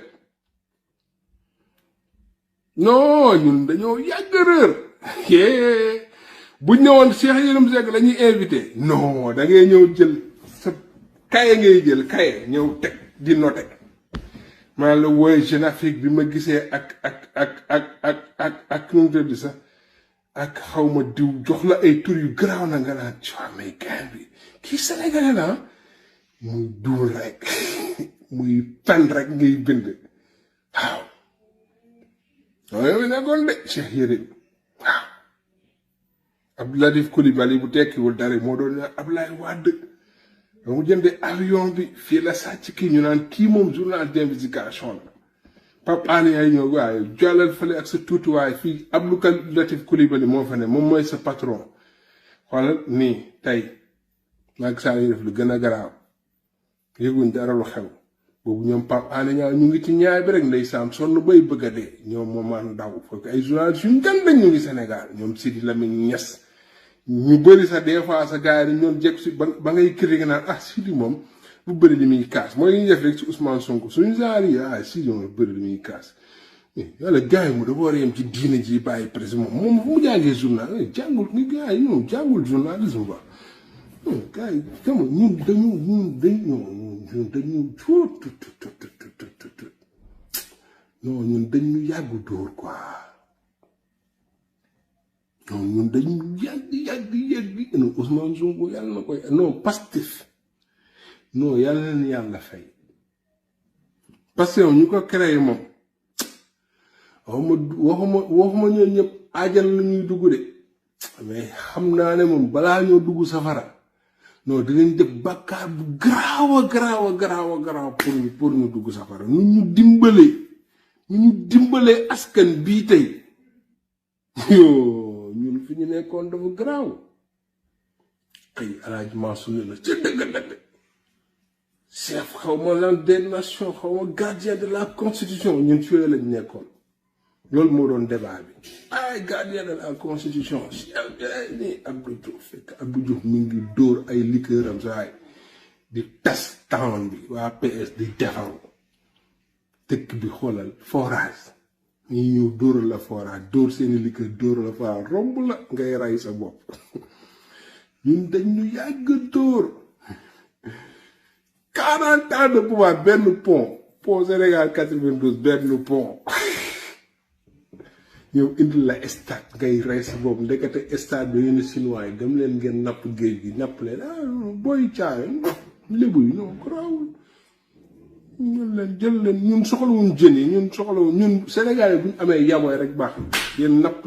non ñun dañoo yàgg réer buñ ñëwoon Cheikh Yérim Seck lañuy invité non da ngay ñëw jël sa kaye ngay jël kaye ñëw teg di noté maa la woy Jeune Afrique bi ma gisee ak nu mu tëdd sax ak xawma diw jox la ay tur yu garaaw na nga naan mais gain bi kii Sénégalais la muy duul rek muy fen rek ngay bind waaw yow nekkoon de Cheikh Yérim waaw Abdoulaye Coulibaly bu tekkiwul dara moo doon Abdoulaye Wade mu jënde avion bi fii la sàcc kii ñu naan kii moom journal d'investigation la Pape Alé ay ñëw waaye jàllal fale ak sa tuuti waaye fii Abdoulaye Coulibaly moo fa ne moom mooy sa patron xoolal nii tey Macky Sall yi def lu gën a garaaw yëguñ dara lu xew boobu ñoom Pape Alé ñu ngi ci ñaay bi rek ndeysaan sonn bay bëgg a dee ñoom moomaan ndaw fekk ay journalistes yu ngan dañ ñu ngi Sénégal ñoom Sidi Lamine Niass ñu bëri sax des fois sa gars yi dañ doon jekk si ba ngay critiquer naan Sidi moom bu bëri li muy kaas mooy li ñuy def rek ci Ousmane Sonko suñu genre yi Sidi moom bëri li muy kaas yàlla gars yi mu dafa war a yem ci diine ji bàyyi presse moom fu mu jàngee journal jàngul ni gars yi ñoom jàngul journalisme ba gars yi xam ñun dañu yàgg dóor quoi non ñun dañu yàgg non Ousmane Sonko yàlla na koy non Pastef non yàlla na yàlla fay parce que ñu ko créé moom waxuma ñoo ñëpp aajal la ñuy dugg de mais xam naa ne moom balaa ñoo dugg safara non dinañ def bàkkaar bu garaaw pour ñu dugg safara ñu dimbalee askan bii tey yoo ñun fi ñu nekkoon dafa garaaw ay Alaaji Mansour la ca dëgg chef xaw ma lan des nations xaw ma gardien de la constitution ñun ci yooyu lañ nekkoon loolu moo doon débat bi ay gardien de la constitution ni Abdou Diouf fekk Abdou Diouf mi ngi dóor ay liqueuram saay di tas town bi waa PS di defaru dëkk bi xoolal forage ñi ñëw dóoral la forage dóor seeni liqueur dóoral la forage romb la ngay ray sa bopp ñun dañ ñu yàgg dóor 40 ans de pouvoir benn pont Sénégal 92 benn pont yow indil la stade ngay rey sa boobu ndekete stade bi yéen chinois yi dem leen ngeen napp géej gi napp leen booy caay lébu yi non garaawul jël leen ñun soxlawuñ jën yi ñun soxlawuñ ñun Sénégal yi bu ñu amee yaboy rek baax yéen napp